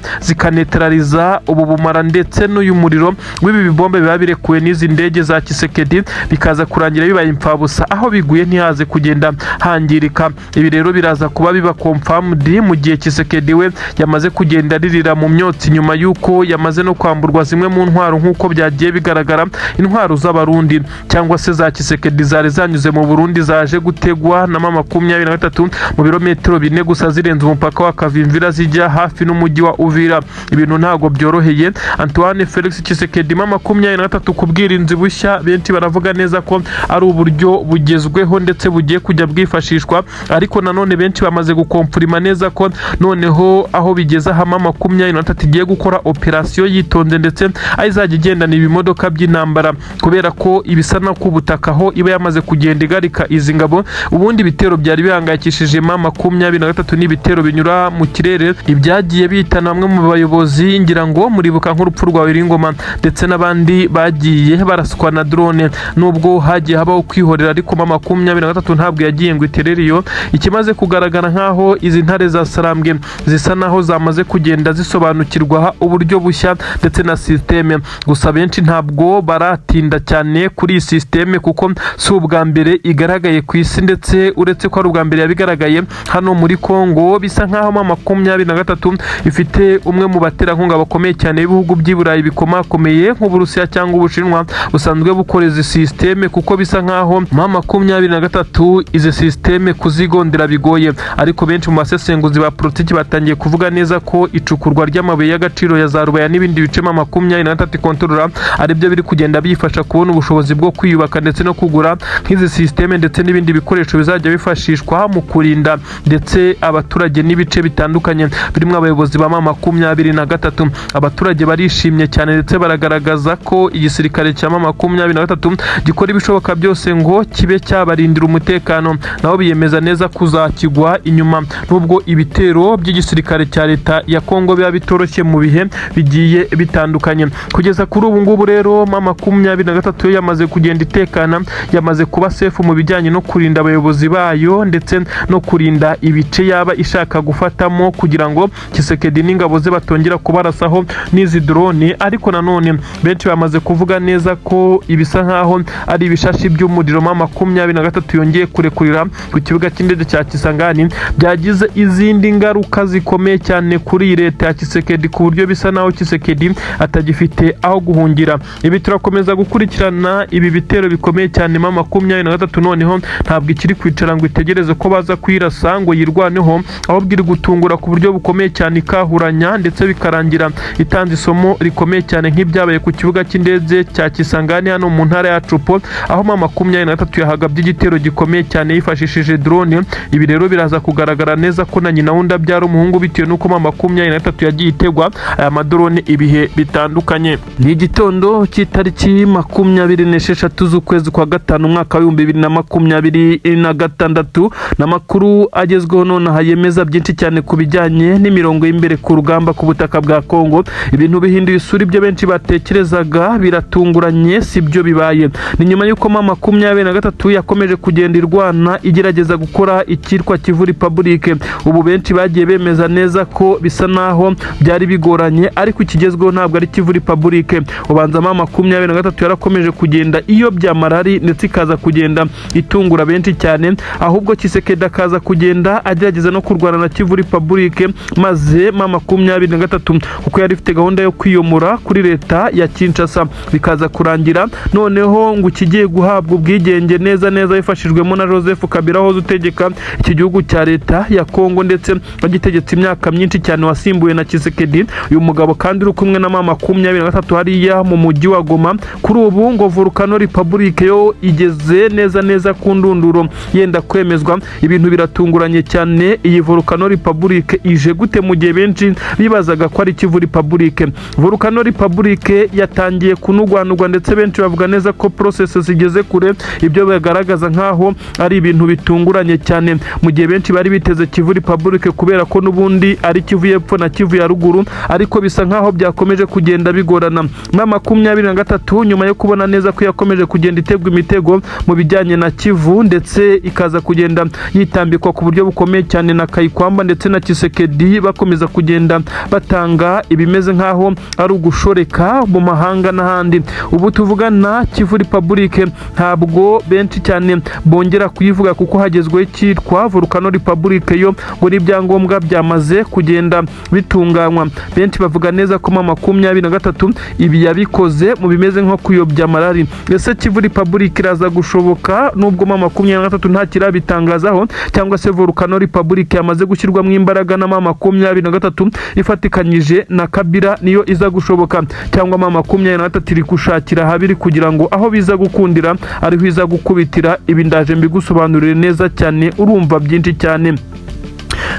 zikaneutraliza ubu bumara ndetse n'uyu muriro w'ibi bibombe biba birekuwe n'izi ndege za Tshisekedi, bikaza kurangira bibaye imfabusa, aho biguye ntihaze kugenda hangirika. Ibi rero biraza kuba biba confirmed mu gihe Tshisekedi we yamaze kugenda aririra mu myotsi, nyuma y'uko yamaze no kwamburwa zimwe mu ntwaro nk'uko byagiye bigaragara. Intwaro z'Abarundi cyangwa se za Tshisekedi zari zanyuze mu Burundi zaje gutegwa na M23 mu birometero 4 gusa zirenze umupaka wa Kavimvira zijya hafi n'umujyi wa Uvira. Ibintu ntabwo byoroheye Antoine Felix Tshisekedi. M23 ku bwirinzi bushya, benshi baravuga neza ko ari uburyo bugezweho ndetse bugiye kujya bwifashishwa, ariko nanone benshi bamaze guconfirma neza ko noneho aho bigeze aha M23 igiye gukora operasiyo yitonze, ndetse aho izajya igendana ibimodoka by'intambara, kubera ko ibisa no ku butaka aho iba yamaze kugenda igarika izi ngabo. Ubundi ibitero byari bihangayikishije M23 n'ibitero binyura mu kirere, ibyagiye bihitana bamwe mu bayobozi. Ngira ngo muribuka nk'urupfu rwa Wiringoma ndetse n'abandi bagiye baraswa na drone. Nubwo hagiye habaho kwihorera, ariko M23 ntabwo yagiye ngo iterere iyo. Ikimaze kugaragara nk'aho izi ntare za Sarambwe zisa naho zamaze kugenda zisobanukirwa uburyo bushya ndetse na système. Gusa benshi ntabwo baratinda cyane kuri iyi système, kuko si ubwa mbere igaragaye ku isi, ndetse uretse ko ari ubwa mbere yabigaragaye hano muri Kongo, bisa nk'aho M23 ifite umwe mu baterankunga bakomeye cyane b'ibihugu by'i Burayi bikomakomeye nk'Uburusiya cyangwa Ubushinwa busanzwe bukora izi système, kuko bisa nk'aho M23 izi système kuzigondera bigoye. Ariko benshi mu basesenguzi ba politiki batangiye kuvuga neza ko icukurwa ry'amabuye y'agaciro ya za Rubaya n'ibindi bice M23 ikontorora aribyo biri kugenda biyifasha kubona ubushobozi bwo kwiyubaka ndetse no kugura nk'izi système ndetse n'ibindi bikoresho bizajya bifashishwa mu kurinda ndetse abaturage n'ibice bitandukanye birimo abayobozi ba M23. Abaturage barishimye. Barishimye cyane ndetse baragaragaza ko igisirikare cya M23 gikora ibishoboka byose ngo kibe cyabarindira umutekano, nabo biyemeza neza kuzakigwa inyuma nubwo ibitero by'igisirikare cya leta ya Kongo biba bitoroshye mu bihe bigiye bitandukanye. Kugeza kuri ubu ngubu rero M23 yo yamaze kugenda itekana, yamaze kuba safe mu bijyanye no kurinda abayobozi bayo ndetse no kurinda ibice yaba ishaka gufatamo kugira ngo Tshisekedi n'ingabo ze batongera kubarasaho n'izi drone. Ariko nanone benshi bamaze kuvuga neza ko ibisa nkaho ari ibishashi by'umuriro M23 yongeye kurekurira ku kibuga cy'indege cya Kisangani byagize izindi ngaruka zikomeye cyane kuri iyi leta ya Tshisekedi, ku buryo bisa naho Tshisekedi atagifite aho guhungira. Ibi turakomeza gukurikirana ibi bitero bikomeye cyane. M23 noneho ntabwo ikiri kwicara ngo itegereze ko baza kuyirasa ngo yirwaneho, ahubwo iri gutungura ku buryo bukomeye cyane, ikahuranya ndetse bikarangira itanze isomo rikomeye cyane nk'ibyabaye ku kibuga cy'indege cya Kisangani hano mu ntara ya Tshopo, aho M23 yahagabye igitero gikomeye cyane yifashishije drone. Ibi rero biraza kugaragara neza ko na nyina wundi abyara umuhungu, bitewe n'uko M23 yagiye itegwa aya madrone ibihe bitandukanye. Ni igitondo cy'itariki 26 z'ukwezi kwa gatanu, umwaka w'2026, n'amakuru agezweho nonaha yemeza byinshi cyane ku bijyanye n'imirongo y'imbere ku rugamba ku butaka bwa Kongo. Ibintu bihinduye isura, ibyo benshi batekerezaga biratunguranye si byo bibaye. Ni nyuma y'uko M23 yakomeje kugenda irwana igerageza gukora icyitwa Kivu Republic. Ubu benshi bagiye bemeza neza ko bisa naho byari bigoranye, ariko ikigezweho ntabwo ari Kivu Republic. Ubanza M23 yarakomeje kugenda iyobya marari ndetse ikaza kugenda itungura benshi cyane, ahubwo Tshisekedi akaza kugenda agerageza no kurwana na Kivu Republic, maze M23 kuko yari ifite gahunda yo kwiyomora kuri leta ya Kinshasa, bikaza kurangira noneho ngo ikigiye guhabwa ubwigenge neza neza bifashijwemo na Joseph Kabila wahoze utegeka iki gihugu cya leta ya Kongo ndetse wagitegetse imyaka myinshi cyane, wasimbuwe na Tshisekedi. Uyu mugabo kandi uri kumwe na M23 hariya mu mujyi wa Goma. Kuri ubu ngo Volcano Republic yo igeze neza neza ku ndunduro, yenda kwemezwa. Ibintu biratunguranye cyane. Iyi Volcano Republic ije gute mu gihe benshi bibazaga ko ari Kivu Republic? Volcano Republic yatangiye kunugwanugwa ndetse benshi bavuga neza ko process zigeze kure. Ibyo bagaragaza nkaho ari ibintu bitunguranye cyane mu gihe benshi bari biteze Kivu Republic, kubera ko n'ubundi ari Kivu y'Epfo na Kivu ya Ruguru, ariko bisa nkaho byakomeje kugenda bigorana. M23 nyuma yo kubona neza ko yakomeje kugenda itegwa imitego mu bijyanye na Kivu ndetse ikaza kugenda yitambikwa ku buryo bukomeye cyane na Kayikwamba ndetse na Tshisekedi, bakomeza kugenda batanga ibimeze nkaho ari ugushoreka mu mahanga n'ahandi, ubu tuvugana Kivu Republic ntabwo benshi cyane bongera kuyivuga, kuko hagezweho icyitwa Volcano Republic yo ngo n'ibyangombwa byamaze kugenda bitunganywa. Benshi bavuga neza ko M23 ibi yabikoze mu bimeze nko kuyobya marari. Ese Kivu Republic iraza gushoboka nubwo M23 nta kirabitangazaho, cyangwa se Volcano Republic yamaze gushyirwamo imbaraga na M23 ifatikanyije na Kabila niyo iza gushoboka, cyangwa M23 iri gushakira ahabiri kugira ngo aho biza gukundira ariho iza gukubitira? Ibi ndaje mbigusobanurire neza cyane, urumva byinshi cyane.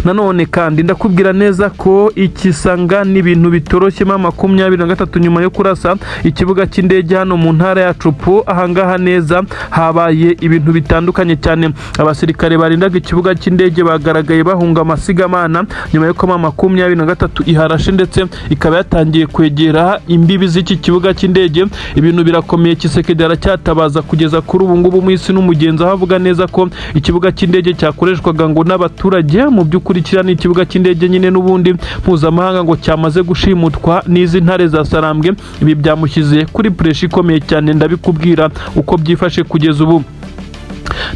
Nanone kandi ndakubwira neza ko ikisanga n'ibintu bitoroshye. M23 nyuma yo kurasa ikibuga cy'indege hano mu ntara ya Tshopo, ahangaha neza habaye ibintu bitandukanye cyane. Abasirikare barindaga ikibuga cy'indege bagaragaye bahunga amasigamana nyuma y'uko M23 iharashe ndetse ikaba yatangiye kwegera imbibi z'iki kibuga cy'indege. Ibintu birakomeye, Tshisekedi aracyatabaza kugeza kuri ubu ngubu mu isi n'umugenzi, aho avuga neza ko ikibuga cy'indege cyakoreshwaga ngo n'abaturage, mu by'ukuri kiriya ni ikibuga cy'indege nyine n'ubundi mpuzamahanga, ngo cyamaze gushimutwa n'izi ntare za Sarambwe. Ibi byamushyize kuri pressure ikomeye cyane, ndabikubwira uko byifashe kugeza ubu.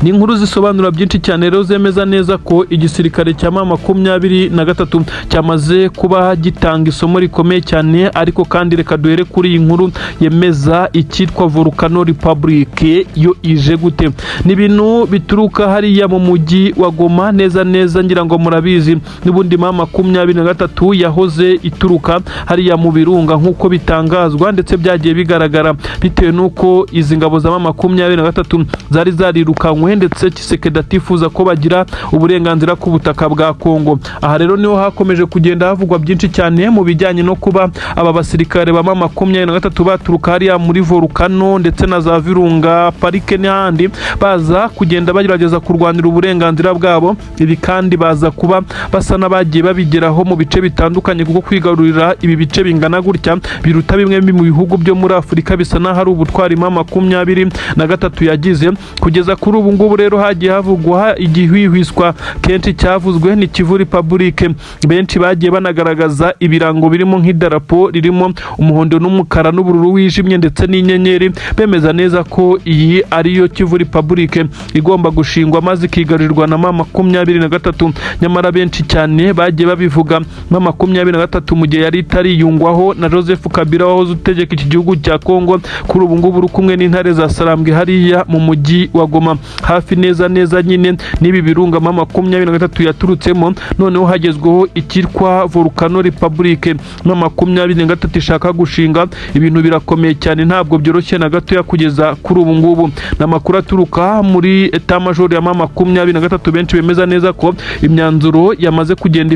Ni inkuru zisobanura byinshi cyane rero, zemeza neza ko igisirikare cya M23 cyamaze kuba gitanga isomo rikomeye cyane. Ariko kandi reka duhere kuri iyi nkuru yemeza icyitwa Volcano Republic yo ije gute. Ni ibintu bituruka hariya mu mujyi wa Goma neza neza, ngira ngo murabizi n'ubundi M23 yahoze ituruka hariya mu birunga nk'uko bitangazwa ndetse byagiye bigaragara, bitewe n'uko izi ngabo za M23 zari zarirukanye birukanywe, ndetse Tshisekedi atifuza ko bagira uburenganzira ku butaka bwa Kongo. Aha rero niho hakomeje kugenda havugwa byinshi cyane mu bijyanye no kuba aba basirikare ba M23 baturuka hariya muri Volcano ndetse na za Virunga Parike n'ahandi, baza kugenda bagerageza kurwanira uburenganzira bwabo. Ibi kandi baza kuba basa n'abagiye babigeraho mu bice bitandukanye, kuko kwigarurira ibi bice bingana gutya biruta bimwe mu bihugu byo muri Afurika bisa n'aho ari ubutwari M23 yagize kugeza kuri ubu ngubu. Rero hagiye havugwa igihwihwiswa kenshi cyavuzwe ni Kivu Republic. Benshi bagiye banagaragaza ibirango birimo nk'idarapo ririmo umuhondo n'umukara n'ubururu wijimye ndetse n'inyenyeri, bemeza neza ko iyi ariyo Kivu Republic igomba gushingwa maze ikigarurirwa na M23. Nyamara benshi cyane bagiye babivuga M23 mu gihe yari itariyungwaho na Joseph Kabila wahoze utegeka iki gihugu cya Kongo, kuri ubu ngubu uri kumwe n'intare za Sarambwe hariya mu mujyi wa Goma, hafi neza neza nyine n'ibi birunga M23 yaturutsemo. Noneho hagezweho icyitwa Volcano Republic M23 ishaka gushinga. Ibintu birakomeye cyane, ntabwo byoroshye na gatoya kugeza kuri ubu ngubu. Ni amakuru aturuka muri état-major ya M23, benshi bemeza neza ko imyanzuro yamaze kugenda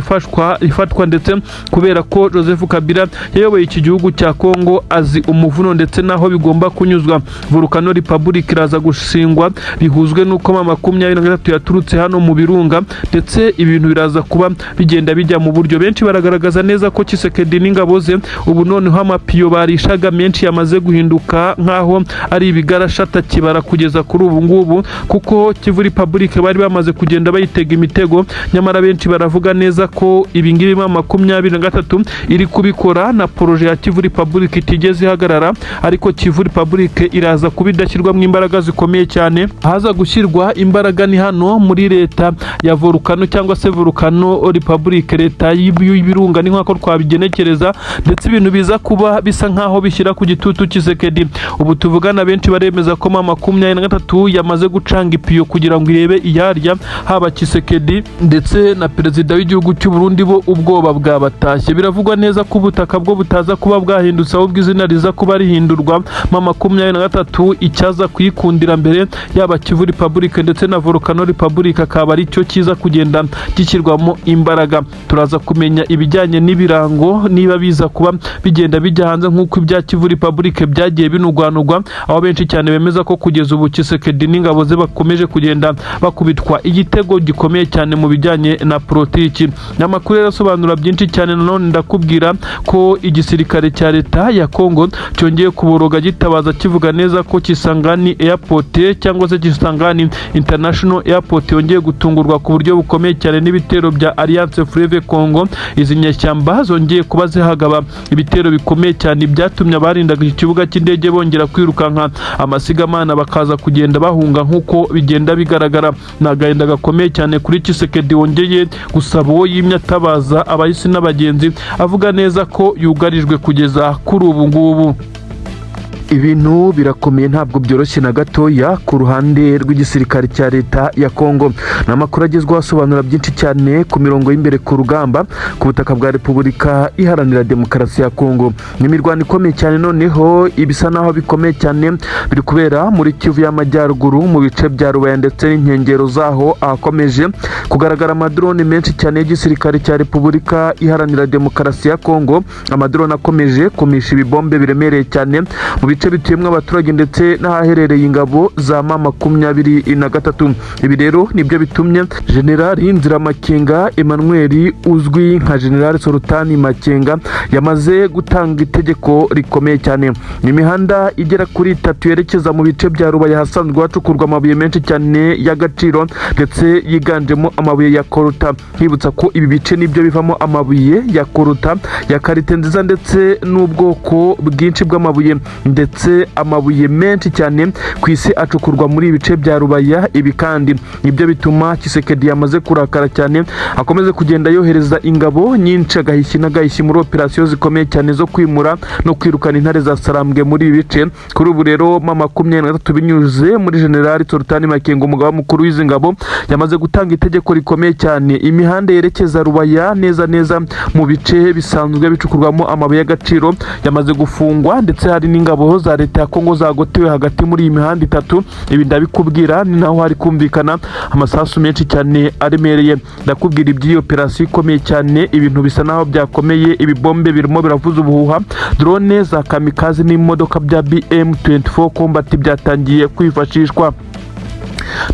ifatwa, ndetse kubera ko Joseph Kabila yayoboye iki gihugu cya Kongo, azi umuvuno ndetse n'aho bigomba kunyuzwa. Volcano Republic iraza gushingwa bihuzwe n'uko M23 yaturutse hano mu birunga, ndetse ibintu biraza kuba bigenda bijya mu buryo. Benshi baragaragaza neza ko Tshisekedi n'ingabo ze ubu noneho amapiyo barishaga menshi yamaze guhinduka nk'aho ari ibigarasha atakibara kugeza kuri ubu ngubu, kuko Kivu Republic bari bamaze kugenda bayitega imitego. Nyamara benshi baravuga neza ko ibingibi M23 iri kubikora na projet ya Kivu Republic itigeze ihagarara, ariko Kivu Republic iraza kuba idashyirwamo imbaraga zikomeye cyane. Ahaza gushyirwa imbaraga ni hano muri leta ya Volcano cyangwa se Volcano Republic, leta y'ibirunga, ni nk'uko twabigenekereza, ndetse ibintu biza kuba bisa nk'aho bishyira ku gitutu Tshisekedi. Ubu tuvugana, benshi baremeza ko M23 yamaze gucanga ipiyo kugira ngo irebe iyarya haba Tshisekedi ndetse na perezida w'igihugu cy'u Burundi, bo ubwoba bwabatashye. Biravugwa neza ko ubutaka bwo butaza kuba bwahindutse, ahubwo izina riza kuba rihindurwa. M23 icyaza kuyikundira mbere, yaba Kivu Republic ndetse na Volcano Republic, akaba ari cyo kiza kugenda gishyirwamo imbaraga. Turaza kumenya ibijyanye n'ibirango niba biza kuba bigenda bijya hanze nk'uko ibya Kivu Republic byagiye binugwanugwa, aho benshi cyane bemeza ko kugeza ubu Tshisekedi n'ingabo ze bakomeje kugenda bakubitwa igitego gikomeye cyane mu bijyanye na politiki. Ni amakuru rero asobanura byinshi cyane. Nanone ndakubwira ko igisirikare cya leta ya Kongo cyongeye kuboroga gitabaza, kivuga neza ko Kisangani Airport cyangwa se Kisangani International Airport yongeye gutungurwa ku buryo bukomeye cyane n'ibitero bya Alliance Fleuve Congo. Izi nyeshyamba zongeye kuba zihagaba ibitero bikomeye cyane byatumye abarindaga iki kibuga cy'indege bongera kwirukanka amasigamana, bakaza kugenda bahunga nk'uko bigenda bigaragara. Ni agahinda gakomeye cyane kuri Tshisekedi wongeye gusaba uwo yimye atabaza abahisi n'abagenzi, avuga neza ko yugarijwe kugeza kuri ubu ngubu. Ibintu birakomeye, ntabwo byoroshye na gatoya ku ruhande rw'igisirikare cya leta ya Kongo. Ni amakuru agezweho asobanura byinshi cyane ku mirongo y'imbere ku rugamba ku butaka bwa Repubulika Iharanira Demokarasi ya Kongo. Ni imirwano ikomeye cyane, noneho ibisa naho bikomeye cyane biri kubera muri Kivu y'Amajyaruguru, mu bice bya Rubaya ndetse n'inkengero zaho, ahakomeje kugaragara amadrone menshi cyane y'igisirikare cya Repubulika Iharanira Demokarasi ya Kongo, amadrone akomeje kumisha ibibombe biremereye cyane mu bice bituyemo abaturage ndetse n'ahaherereye ingabo za M23. Ibi rero nibyo bitumye Generali Nziramakenga Emmanuel, uzwi nka Generali Sultani Makenga, yamaze gutanga itegeko rikomeye cyane. Ni imihanda igera kuri itatu yerekeza mu bice bya Rubaya, ahasanzwe hacukurwa amabuye menshi cyane y'agaciro ndetse yiganjemo amabuye ya coltan. Nkibutsa ko ibi bice nibyo bivamo amabuye ya coltan ya qualité nziza ndetse n'ubwoko bwinshi bw'amabuye, ndetse amabuye menshi cyane ku isi acukurwa muri ibi bice bya Rubaya. Ibi kandi nibyo bituma Tshisekedi yamaze kurakara cyane, akomeze kugenda yohereza ingabo nyinshi agahishyi n'agahishyi muri operasiyo zikomeye cyane zo kwimura no kwirukana intare za Sarambwe muri ibi bice. Kuri ubu rero M23, binyuze muri Generali Sultani Makenga, umugaba mukuru w'izi ngabo, yamaze gutanga itegeko rikomeye cyane. Imihanda yerekeza Rubaya neza neza mu bice bisanzwe bicukurwamo amabuye y'agaciro yamaze gufungwa, ndetse hari n'ingabo Ingabo za leta ya Kongo zagotewe hagati muri iyi mihanda itatu. Ibi ndabikubwira, ni naho hari kumvikana amasasu menshi cyane aremereye. Ndakubwira iby'iyi operasiyo ikomeye cyane. Ibintu bisa naho byakomeye, ibibombe birimo biravuza ubuhuha, drone za kamikaze n'imodoka bya BM24 Combat byatangiye kwifashishwa.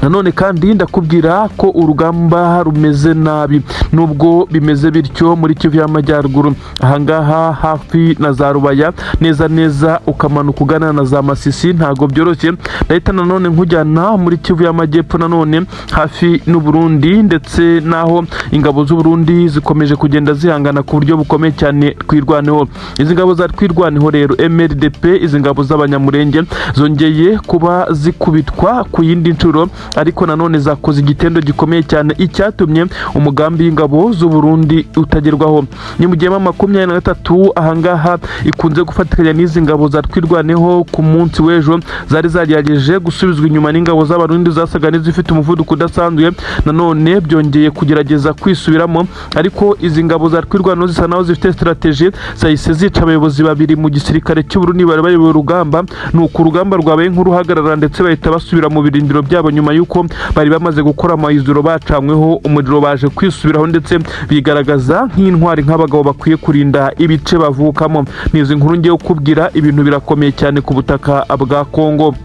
Nanone kandi ndakubwira ko urugamba rumeze nabi. Nubwo bimeze bityo, muri Kivu y'Amajyaruguru, ahangaha hafi na za Rubaya, neza neza ukamanuka ugana na za Masisi, ntago byoroshye. Ndahita nanone nkujyana muri Kivu y'Amajyepfo, nanone hafi n'Uburundi, ndetse n'aho ingabo z'Uburundi zikomeje kugenda zihangana ku buryo bukomeye cyane. Twirwaneho, izi ngabo za Twirwaneho rero, MRDP, izi ngabo z'Abanyamurenge zongeye kuba zikubitwa ku yindi nshuro, ariko nanone zakoze igitendo gikomeye cyane, icyatumye umugambi w'ingabo z'u Burundi utagerwaho. Ni mu gihe M23 ahangaha ikunze gufatikanya n'izi ngabo za Twirwaneho, ku munsi w'ejo zari zagerageje gusubizwa inyuma n'ingabo z'Abarundi zasaga n'izifite umuvuduko udasanzwe. Nanone byongeye kugerageza kwisubiramo, ariko izi ngabo za Twirwaneho zisa naho zifite strategy, zahise zica abayobozi babiri mu gisirikare cy'u Burundi bari bayoboye urugamba. Nuko urugamba rwabaye nk'uruhagarara, ndetse bahita basubira mu birindiro byabo nyuma y'uko bari bamaze gukora amayizuro, bacanyweho umuriro, baje kwisubiraho ndetse bigaragaza nk'intwari, nk'abagabo bakwiye kurinda ibice bavukamo. Ni izi nkuru ngiye kukubwira. Ibintu birakomeye cyane ku butaka bwa Kongo.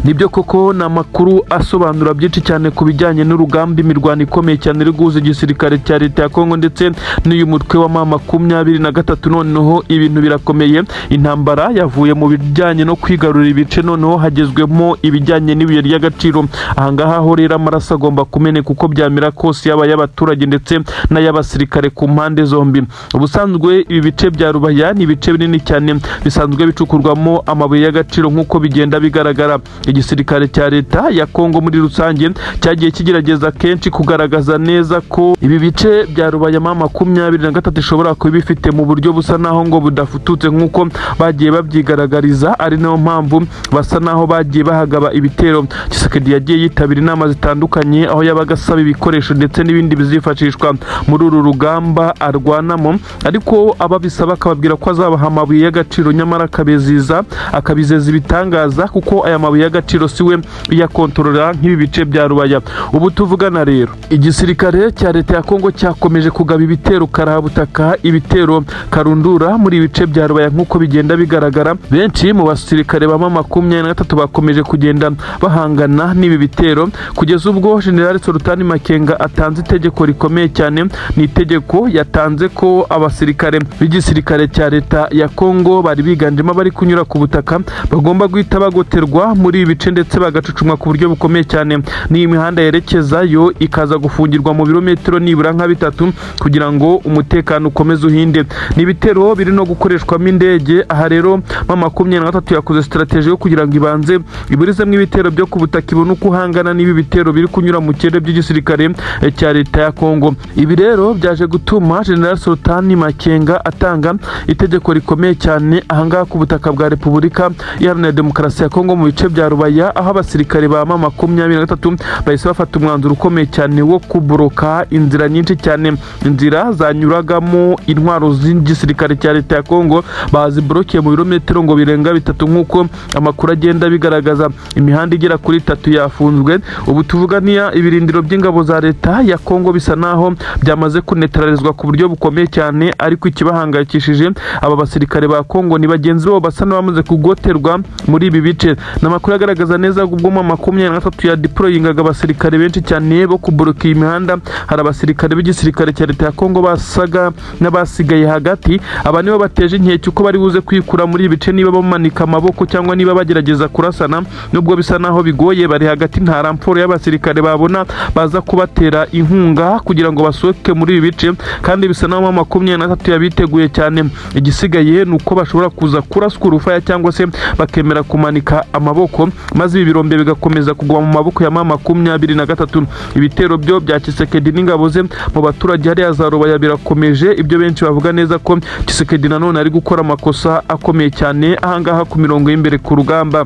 Nibyo koko, ni amakuru asobanura byinshi cyane ku bijyanye n'urugamba, imirwano ikomeye cyane iri guhuza igisirikare cya leta ya Kongo ndetse n'uyu mutwe wa M23. Noneho ibintu birakomeye, intambara yavuye mu bijyanye no kwigarurira ibice, noneho hagezwemo ibijyanye n'ibuye ry'agaciro. Ahangaha ho rero amaraso agomba kumeneka uko byamera kose, yaba ay'abaturage ndetse n'ay'abasirikare ku mpande zombi. Ubusanzwe ibi bice bya Rubaya ni ibice binini cyane bisanzwe bicukurwamo amabuye y'agaciro. Nk'uko bigenda bigaragara, igisirikare cya leta ya Kongo muri rusange cyagiye kigerageza kenshi kugaragaza neza ko ibi bice bya Rubaya M23 ishobora kuba bifite mu buryo busa naho ngo budafututse, nk'uko bagiye babyigaragariza, ari nayo mpamvu basa naho bagiye bahagaba ibitero. Tshisekedi yagiye yitabira inama zitandukanye aho yabaga asaba ibikoresho ndetse n'ibindi bizifashishwa muri uru rugamba arwanamo, ariko ababisaba akababwira ko azabaha amabuye y'agaciro, nyamara akabiziza, akabizeza ibitangaza, kuko aya mabuye y'agaciro si we uyakontorora nk'ibi bice bya Rubaya. Ubu tuvugana rero, igisirikare cya leta ya Kongo cyakomeje kugaba ibitero karahabutaka, ibitero karundura muri ibi bice bya Rubaya. Nk'uko bigenda bigaragara, benshi mu basirikare ba M23 bakomeje kugenda bahangana n'ibi bitero, kugeza ubwo General Sultani Makenga atanze itegeko rikomeye cyane. Ni itegeko yatanze ko abasirikare b'igisirikare cya leta ya Kongo bari biganjemo abari kunyura ku butaka bagomba guhita bagoterwa muri ibi bice, ndetse bagacucumwa ku buryo bukomeye cyane, n'iyi mihanda yerekezayo ikaza gufungirwa mu birometero nibura nka 3 kugira ngo umutekano ukomeze uhinde. Ni ibitero biri no gukoreshwamo indege. Aha rero M23 yakoze strategy yo kugira ngo ibanze iburizemo ibitero byo ku butaka, ibone uko uhangana n'ibi bitero biri kunyura mu kirere by'igisirikare cya leta ya Kongo. Ibi rero byaje gutuma General Sultani Makenga atanga itegeko rikomeye cyane ahangaha ku butaka bwa Repubulika Iharanira Demokarasi ya Kongo, mu bice bya Rubaya, aho abasirikare ba M23 bahise bafata umwanzuro ukomeye cyane wo kuboroka inzira nyinshi cyane, inzira zanyuragamo intwaro z'igisirikare cya leta ya Kongo. Baziborokeye mu birometero ngo birenga 3. Nk'uko amakuru agenda bigaragaza, imihanda igera kuri itatu yafunzwe. Ubu tuvuga niya ibirindiro by'ingabo za leta ya Kongo bisa naho byamaze kunetralizwa ku buryo bukomeye cyane, ariko ikibahangayikishije aba basirikare ba Kongo ni bagenzi babo basa n'abamaze kugoterwa muri ibi bice. Ni amakuru agaragaza neza ubwo M23 ya deployingaga abasirikare benshi cyane bo kuboroka iyi mihanda, hari abasirikare b'igisirikare cya leta ya Kongo basaga n'abasigaye hagati. Aba nibo bateje inkeke uko bari buze kwikura muri ibi bice, niba bamanika amaboko cyangwa niba bagerageza kurasana. Nubwo bisa naho bigoye, bari hagati, nta renfort y'abasirikare babona baza kubatera inkunga kugira ngo basohoke muri ibi bice, kandi bisa naho M23 yabiteguye cyane. Igisigaye ni uko bashobora kuza kuraswa urufaya cyangwa se bakemera kumanika amaboko, maze ibi birombe bigakomeza kugwa mu maboko ya M23. Ibitero byo bya Tshisekedi n'ingabo ze mu baturage hariya za Rubaya birakomeje, ibyo benshi bavuga neza ko Tshisekedi nanone ari gukora amakosa akomeye cyane ahangaha ku mirongo y'imbere ku rugamba.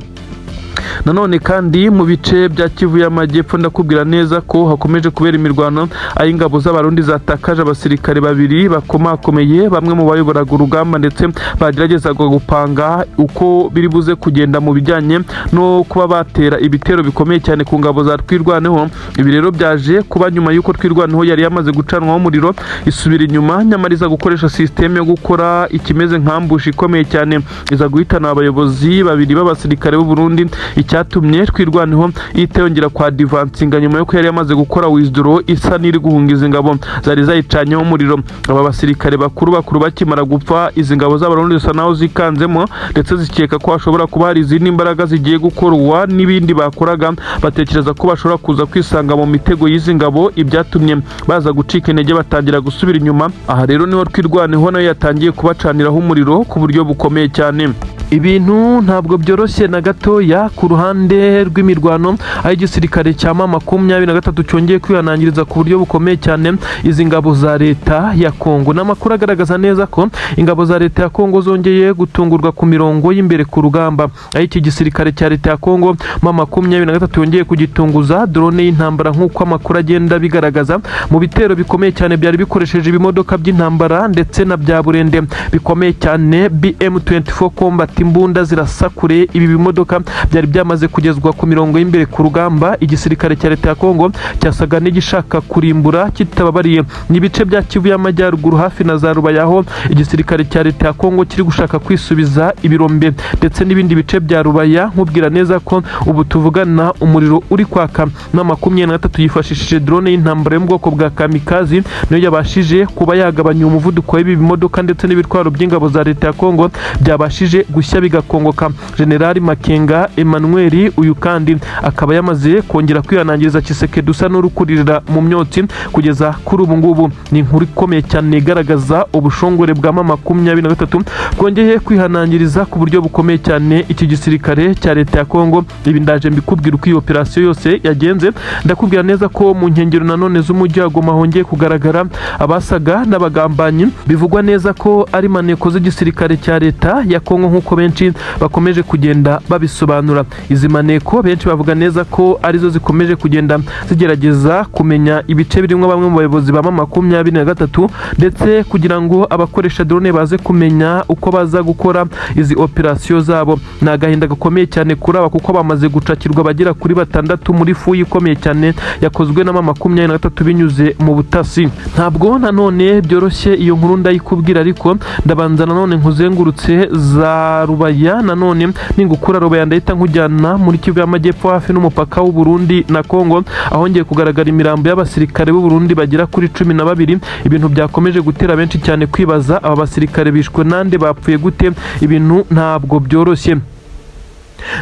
Nanone kandi mu bice bya Kivu y'Amajyepfo, ndakubwira neza ko hakomeje kubera imirwano, aho ingabo z'Abarundi zatakaje abasirikare babiri bakomakomeye, bamwe mu bayoboraga urugamba ndetse bageragezaga gupanga uko biri buze kugenda mu bijyanye no kuba batera ibitero bikomeye cyane ku ngabo za Twirwaneho. Ibi rero byaje kuba nyuma y'uko Twirwaneho yari yamaze gucanwaho umuriro, isubira inyuma, nyamara iza gukoresha système yo gukora ikimeze nk'ambush ikomeye cyane, iza guhitana abayobozi babiri b'abasirikare b'u Burundi, icyatumye Twirwaneho ihita yongera kwa advancinga nyuma y'uko yari yamaze gukora withdraw, isa n'iri guhunga izi ngabo zari zayicanyeho umuriro. Aba basirikare bakuru bakuru bakimara gupfa, izi ngabo z'Abarundi zisa naho zikanzemo, ndetse zikeka ko hashobora kuba hari izindi mbaraga zigiye gukorwa n'ibindi bakoraga, batekereza ko bashobora kuza kwisanga mu mitego y'izi ngabo, ibyatumye baza gucika intege, batangira gusubira inyuma. Aha rero niho Twirwaneho nayo yatangiye kubacaniraho umuriro ku buryo bukomeye cyane. Ibintu ntabwo byoroshye na gatoya ku ruhande rw'imirwano, aho igisirikare cya M23 cyongeye kwihanangiriza ku buryo bukomeye cyane izi ngabo za Leta ya Kongo. N'amakuru agaragaza neza ko ingabo za Leta ya Kongo zongeye gutungurwa ku mirongo y'imbere ku rugamba, aho iki gisirikare cya Leta ya Kongo M23 yongeye kugitunguza drone y'intambara, nk'uko amakuru agenda bigaragaza, mu bitero bikomeye cyane byari bikoresheje ibimodoka by'intambara ndetse na bya burende bikomeye cyane, BM24 Combat, imbunda zirasa kure. Ibi bimodoka byari byamaze kugezwa ku mirongo y'imbere ku rugamba. Igisirikare cya Leta ya Kongo cyasaga n'igishaka kurimbura kitababariye. Ni ibice bya Kivu y'Amajyaruguru hafi na za Rubaya, aho igisirikare cya Leta ya Kongo kiri gushaka kwisubiza ibirombe ndetse n'ibindi bice bya Rubaya. Nkubwira neza ko ubu tuvugana umuriro uri kwaka na 23 yifashishije drone y'intambara yo mu bwoko bwa kamikazi, niyo yabashije kuba yagabanya umuvuduko w'ibi bimodoka ndetse n'ibitwaro by'ingabo za Leta ya Kongo byabashije gushya bigakongoka. Generali Makenga Emmanuel uyu kandi akaba yamaze kongera kwihanangiriza Tshisekedi usa n'urukuririra mu myotsi kugeza kuri ubu ngubu. Ni inkuru ikomeye cyane igaragaza ubushongore bwa M23 bwongeye kwihanangiriza ku buryo bukomeye cyane iki gisirikare cya Leta ya Kongo. Ibi ndaje mbikubwira uko iyi operasiyo yose yagenze. Ndakubwira neza ko mu nkengero nanone z'umujyi wa Goma hongeye kugaragara abasaga n'abagambanyi, bivugwa neza ko ari maneko z'igisirikare cya Leta ya Kongo, nk'uko benshi bakomeje kugenda babisobanura. Izi maneko benshi bavuga neza ko arizo zikomeje kugenda zigerageza kumenya ibice birimo bamwe mu bayobozi ba M23, ndetse kugira ngo abakoresha drone baze kumenya uko baza gukora izi operasiyo zabo. Ni agahinda gakomeye cyane kuri aba, kuko bamaze gucakirwa bagera kuri batandatu muri fouille ikomeye cyane yakozwe na M23 binyuze mu butasi. Ntabwo nanone byoroshye, iyo nkuru ndayikubwira, ariko ndabanza nanone nkuzengurutse za Rubaya. Nanone ningukura Rubaya, ndahita nkujyana muri Kivu y'Amajyepfo hafi n'umupaka w'u Burundi na Kongo, ahongeye kugaragara imirambo y'abasirikare b'u Burundi bagera kuri 12, ibintu byakomeje gutera benshi cyane kwibaza: aba basirikare bishwe nande? Bapfuye gute? Ibintu ntabwo byoroshye.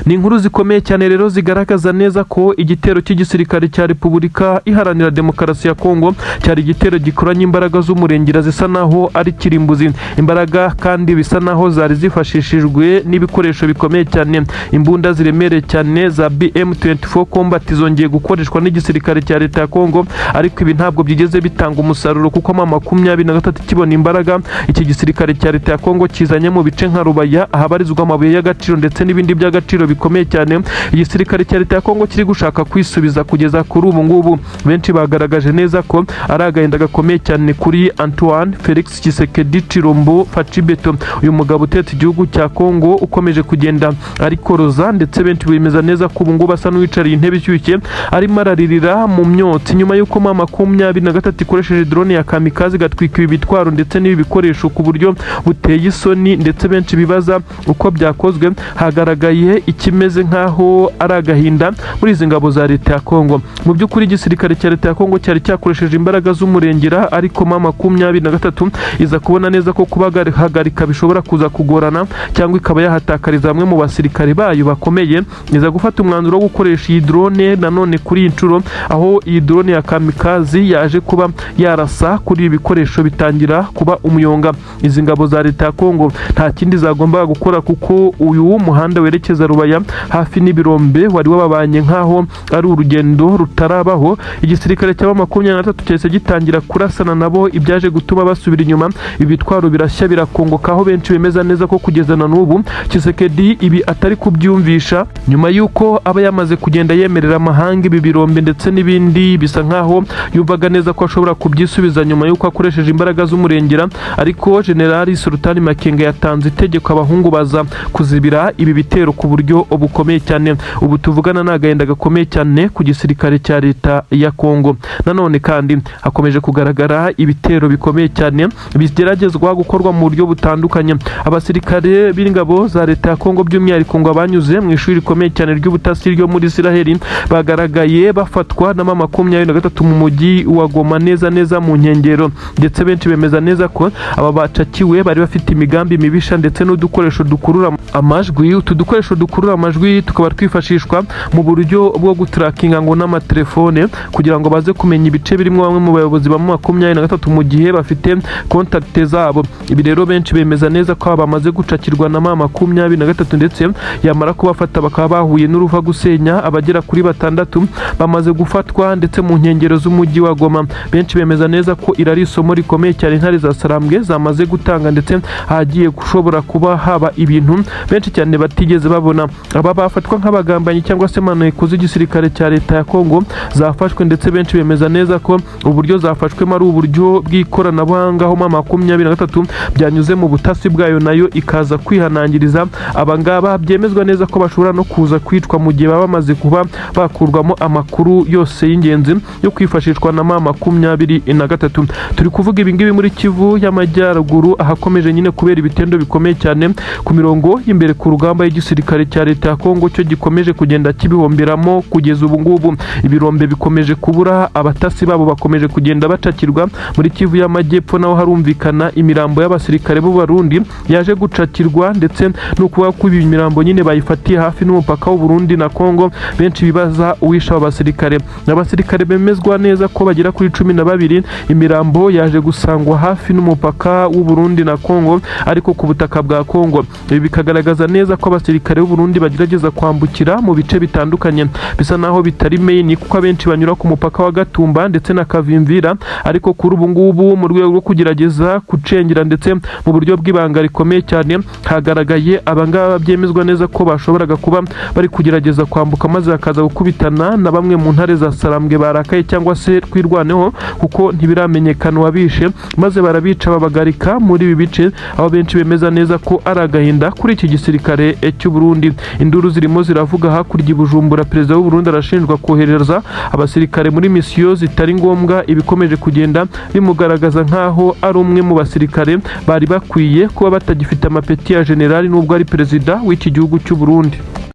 Ni inkuru zikomeye cyane rero zigaragaza neza ko igitero cy'igisirikare cya Repubulika Iharanira Demokarasi ya Kongo cyari igitero gikoranye imbaraga z'umurengera, zisa naho ari kirimbuzi, imbaraga kandi bisa naho zari zifashishijwe n'ibikoresho bikomeye cyane. Imbunda ziremereye cyane za BM24 Combat zongeye gukoreshwa n'igisirikare cya Leta ya Kongo, ariko ibi ntabwo byigeze bitanga umusaruro, kuko M23 ikibona imbaraga iki gisirikare cya Leta ya Kongo kizanye mu bice nka Rubaya, ahabarizwa amabuye y'agaciro ndetse n'ibindi by'agaciro bikomeye cyane, igisirikare cya Leta ya Kongo kiri gushaka kwisubiza kugeza kuri ubu ngubu. Benshi bagaragaje neza ko ari agahinda gakomeye cyane kuri Antoine Felix Tshisekedi Tshilombo Fatshi Béton, uyu mugabo utetse igihugu cya Kongo ukomeje kugenda arikoroza, ndetse benshi bemeza neza ko ubu ngubu asa n'uwicariye intebe ishyushye, arimo araririra mu myotsi nyuma y'uko M23 ikoresheje drone ya kamikaze igatwika ibi bitwaro ndetse n'ibi bikoresho ku buryo buteye isoni, ndetse benshi bibaza uko byakozwe. Hagaragaye ikimeze nk'aho ari agahinda muri izi ngabo za Leta ya Kongo. Mu by'ukuri igisirikare cya Leta ya Kongo cyari cyakoresheje imbaraga z'umurengera, ariko M23 iza kubona neza ko kubahagarika bishobora kuza kugorana cyangwa ikaba yahatakariza bamwe mu basirikare bayo bakomeye, iza gufata umwanzuro wo gukoresha iyi drone nanone kuri iyi nshuro, aho iyi drone ya kamikazi yaje kuba yarasa kuri ibi bikoresho bitangira kuba umuyonga. Izi ngabo za Leta ya Kongo nta kindi zagombaga gukora, kuko uyu muhanda werekeza werekeza Rubaya hafi n'ibirombe wari wababanye nk'aho ari urugendo rutarabaho. Igisirikare cya M23 cyahise gitangira kurasana nabo, ibyaje gutuma basubira inyuma, ibitwaro birashya birakongoka, aho benshi bemeza neza ko kugeza na n'ubu Tshisekedi ibi atari kubyumvisha, nyuma y'uko aba yamaze kugenda yemerera amahanga ibi birombe ndetse n'ibindi, bisa nkaho yumvaga neza ko ashobora kubyisubiza nyuma y'uko akoresheje imbaraga z'umurengera. Ariko Generali Sultani Makenga yatanze itegeko, abahungu baza kuzibira ibi bitero ku buryo bukomeye cyane. Ubu tuvugana ni agahinda gakomeye cyane ku gisirikare cya leta ya Kongo. Nanone kandi hakomeje kugaragara ibitero bikomeye cyane bigeragezwa gukorwa mu buryo butandukanye. Abasirikare b'ingabo za leta ya Kongo, by'umwihariko ngo abanyuze mu ishuri rikomeye cyane ry'ubutasi ryo muri Isiraheli, bagaragaye bafatwa na M23 mu mujyi wa Goma, neza neza mu nkengero. Ndetse benshi bemeza neza ko aba bacakiwe bari bafite imigambi mibisha ndetse n'udukoresho dukurura amajwi. Utu dukoresho dukurura amajwi tukaba twifashishwa mu buryo bwo gutarakinga ngo n'amatelefone, kugira ngo baze kumenya ibice birimo bamwe mu bayobozi ba M23 mu gihe bafite contact zabo. Ibi rero benshi bemeza neza ko aba bamaze gucakirwa na M23, ndetse yamara kubafata bakaba bahuye n'uruva gusenya. Abagera kuri batandatu bamaze gufatwa ndetse mu nkengero z'umujyi wa Goma. Benshi bemeza neza ko iri ari isomo rikomeye cyane intare za Sarambwe zamaze gutanga, ndetse hagiye gushobora kuba haba ibintu benshi cyane batigeze babona. Aba bafatwa nk'abagambanyi cyangwa se maneko z'igisirikare cya leta ya Kongo zafashwe, ndetse benshi bemeza neza ko uburyo zafashwemo ari uburyo bw'ikoranabuhanga, aho M23 byanyuze mu butasi bwayo, nayo ikaza kwihanangiriza aba ngaba. Byemezwa neza ko bashobora no kuza kwicwa mu gihe baba bamaze kuba bakurwamo amakuru yose y'ingenzi yo kwifashishwa na M23. Turi kuvuga ibi ngibi muri Kivu y'Amajyaruguru, ahakomeje nyine kubera ibitendo bikomeye cyane ku mirongo y'imbere ku rugamba y'igisirikare cya leta ya Kongo, cyo gikomeje kugenda kibihomberamo kugeza ubu ngubu. Ibirombe bikomeje kubura, abatasi babo bakomeje kugenda bacakirwa. Muri Kivu y'Amajyepfo naho harumvikana imirambo y'abasirikare b'Abarundi yaje gucakirwa, ndetse no kuvuga ko ibi mirambo nyine bayifatiye hafi n'umupaka w'u Burundi na Kongo. Benshi bibaza uwishe aba basirikare. Abasirikare bemezwa neza ko bagera kuri 12, imirambo yaje gusangwa hafi n'umupaka w'u Burundi na Kongo, ariko ku butaka bwa Kongo. Ibi bikagaragaza neza ko abasirikare b'u Burundi bagerageza kwambukira mu bice bitandukanye bisa naho bitari main, kuko abenshi banyura ku mupaka wa Gatumba ndetse na Kavimvira. Ariko kuri ubu ngubu, mu rwego rwo kugerageza gucengera ndetse mu buryo bw'ibanga rikomeye cyane, hagaragaye abangaba byemezwa neza ko bashoboraga kuba bari kugerageza kwambuka, maze bakaza gukubitana na bamwe mu ntare za Sarambwe barakaye cyangwa se Twirwaneho, kuko ntibiramenyekana uwabishe, maze barabica babagarika muri ibi bice, aho benshi bemeza neza ko ari agahinda kuri iki gisirikare cy'u Burundi. Induru zirimo ziravuga hakurya i Bujumbura. Perezida w'u Burundi arashinjwa kohereza abasirikare muri misiyo zitari ngombwa, ibikomeje kugenda bimugaragaza nk'aho ari umwe mu basirikare bari bakwiye kuba batagifite amapeti ya generali, nubwo ari perezida w'iki gihugu cy'u Burundi.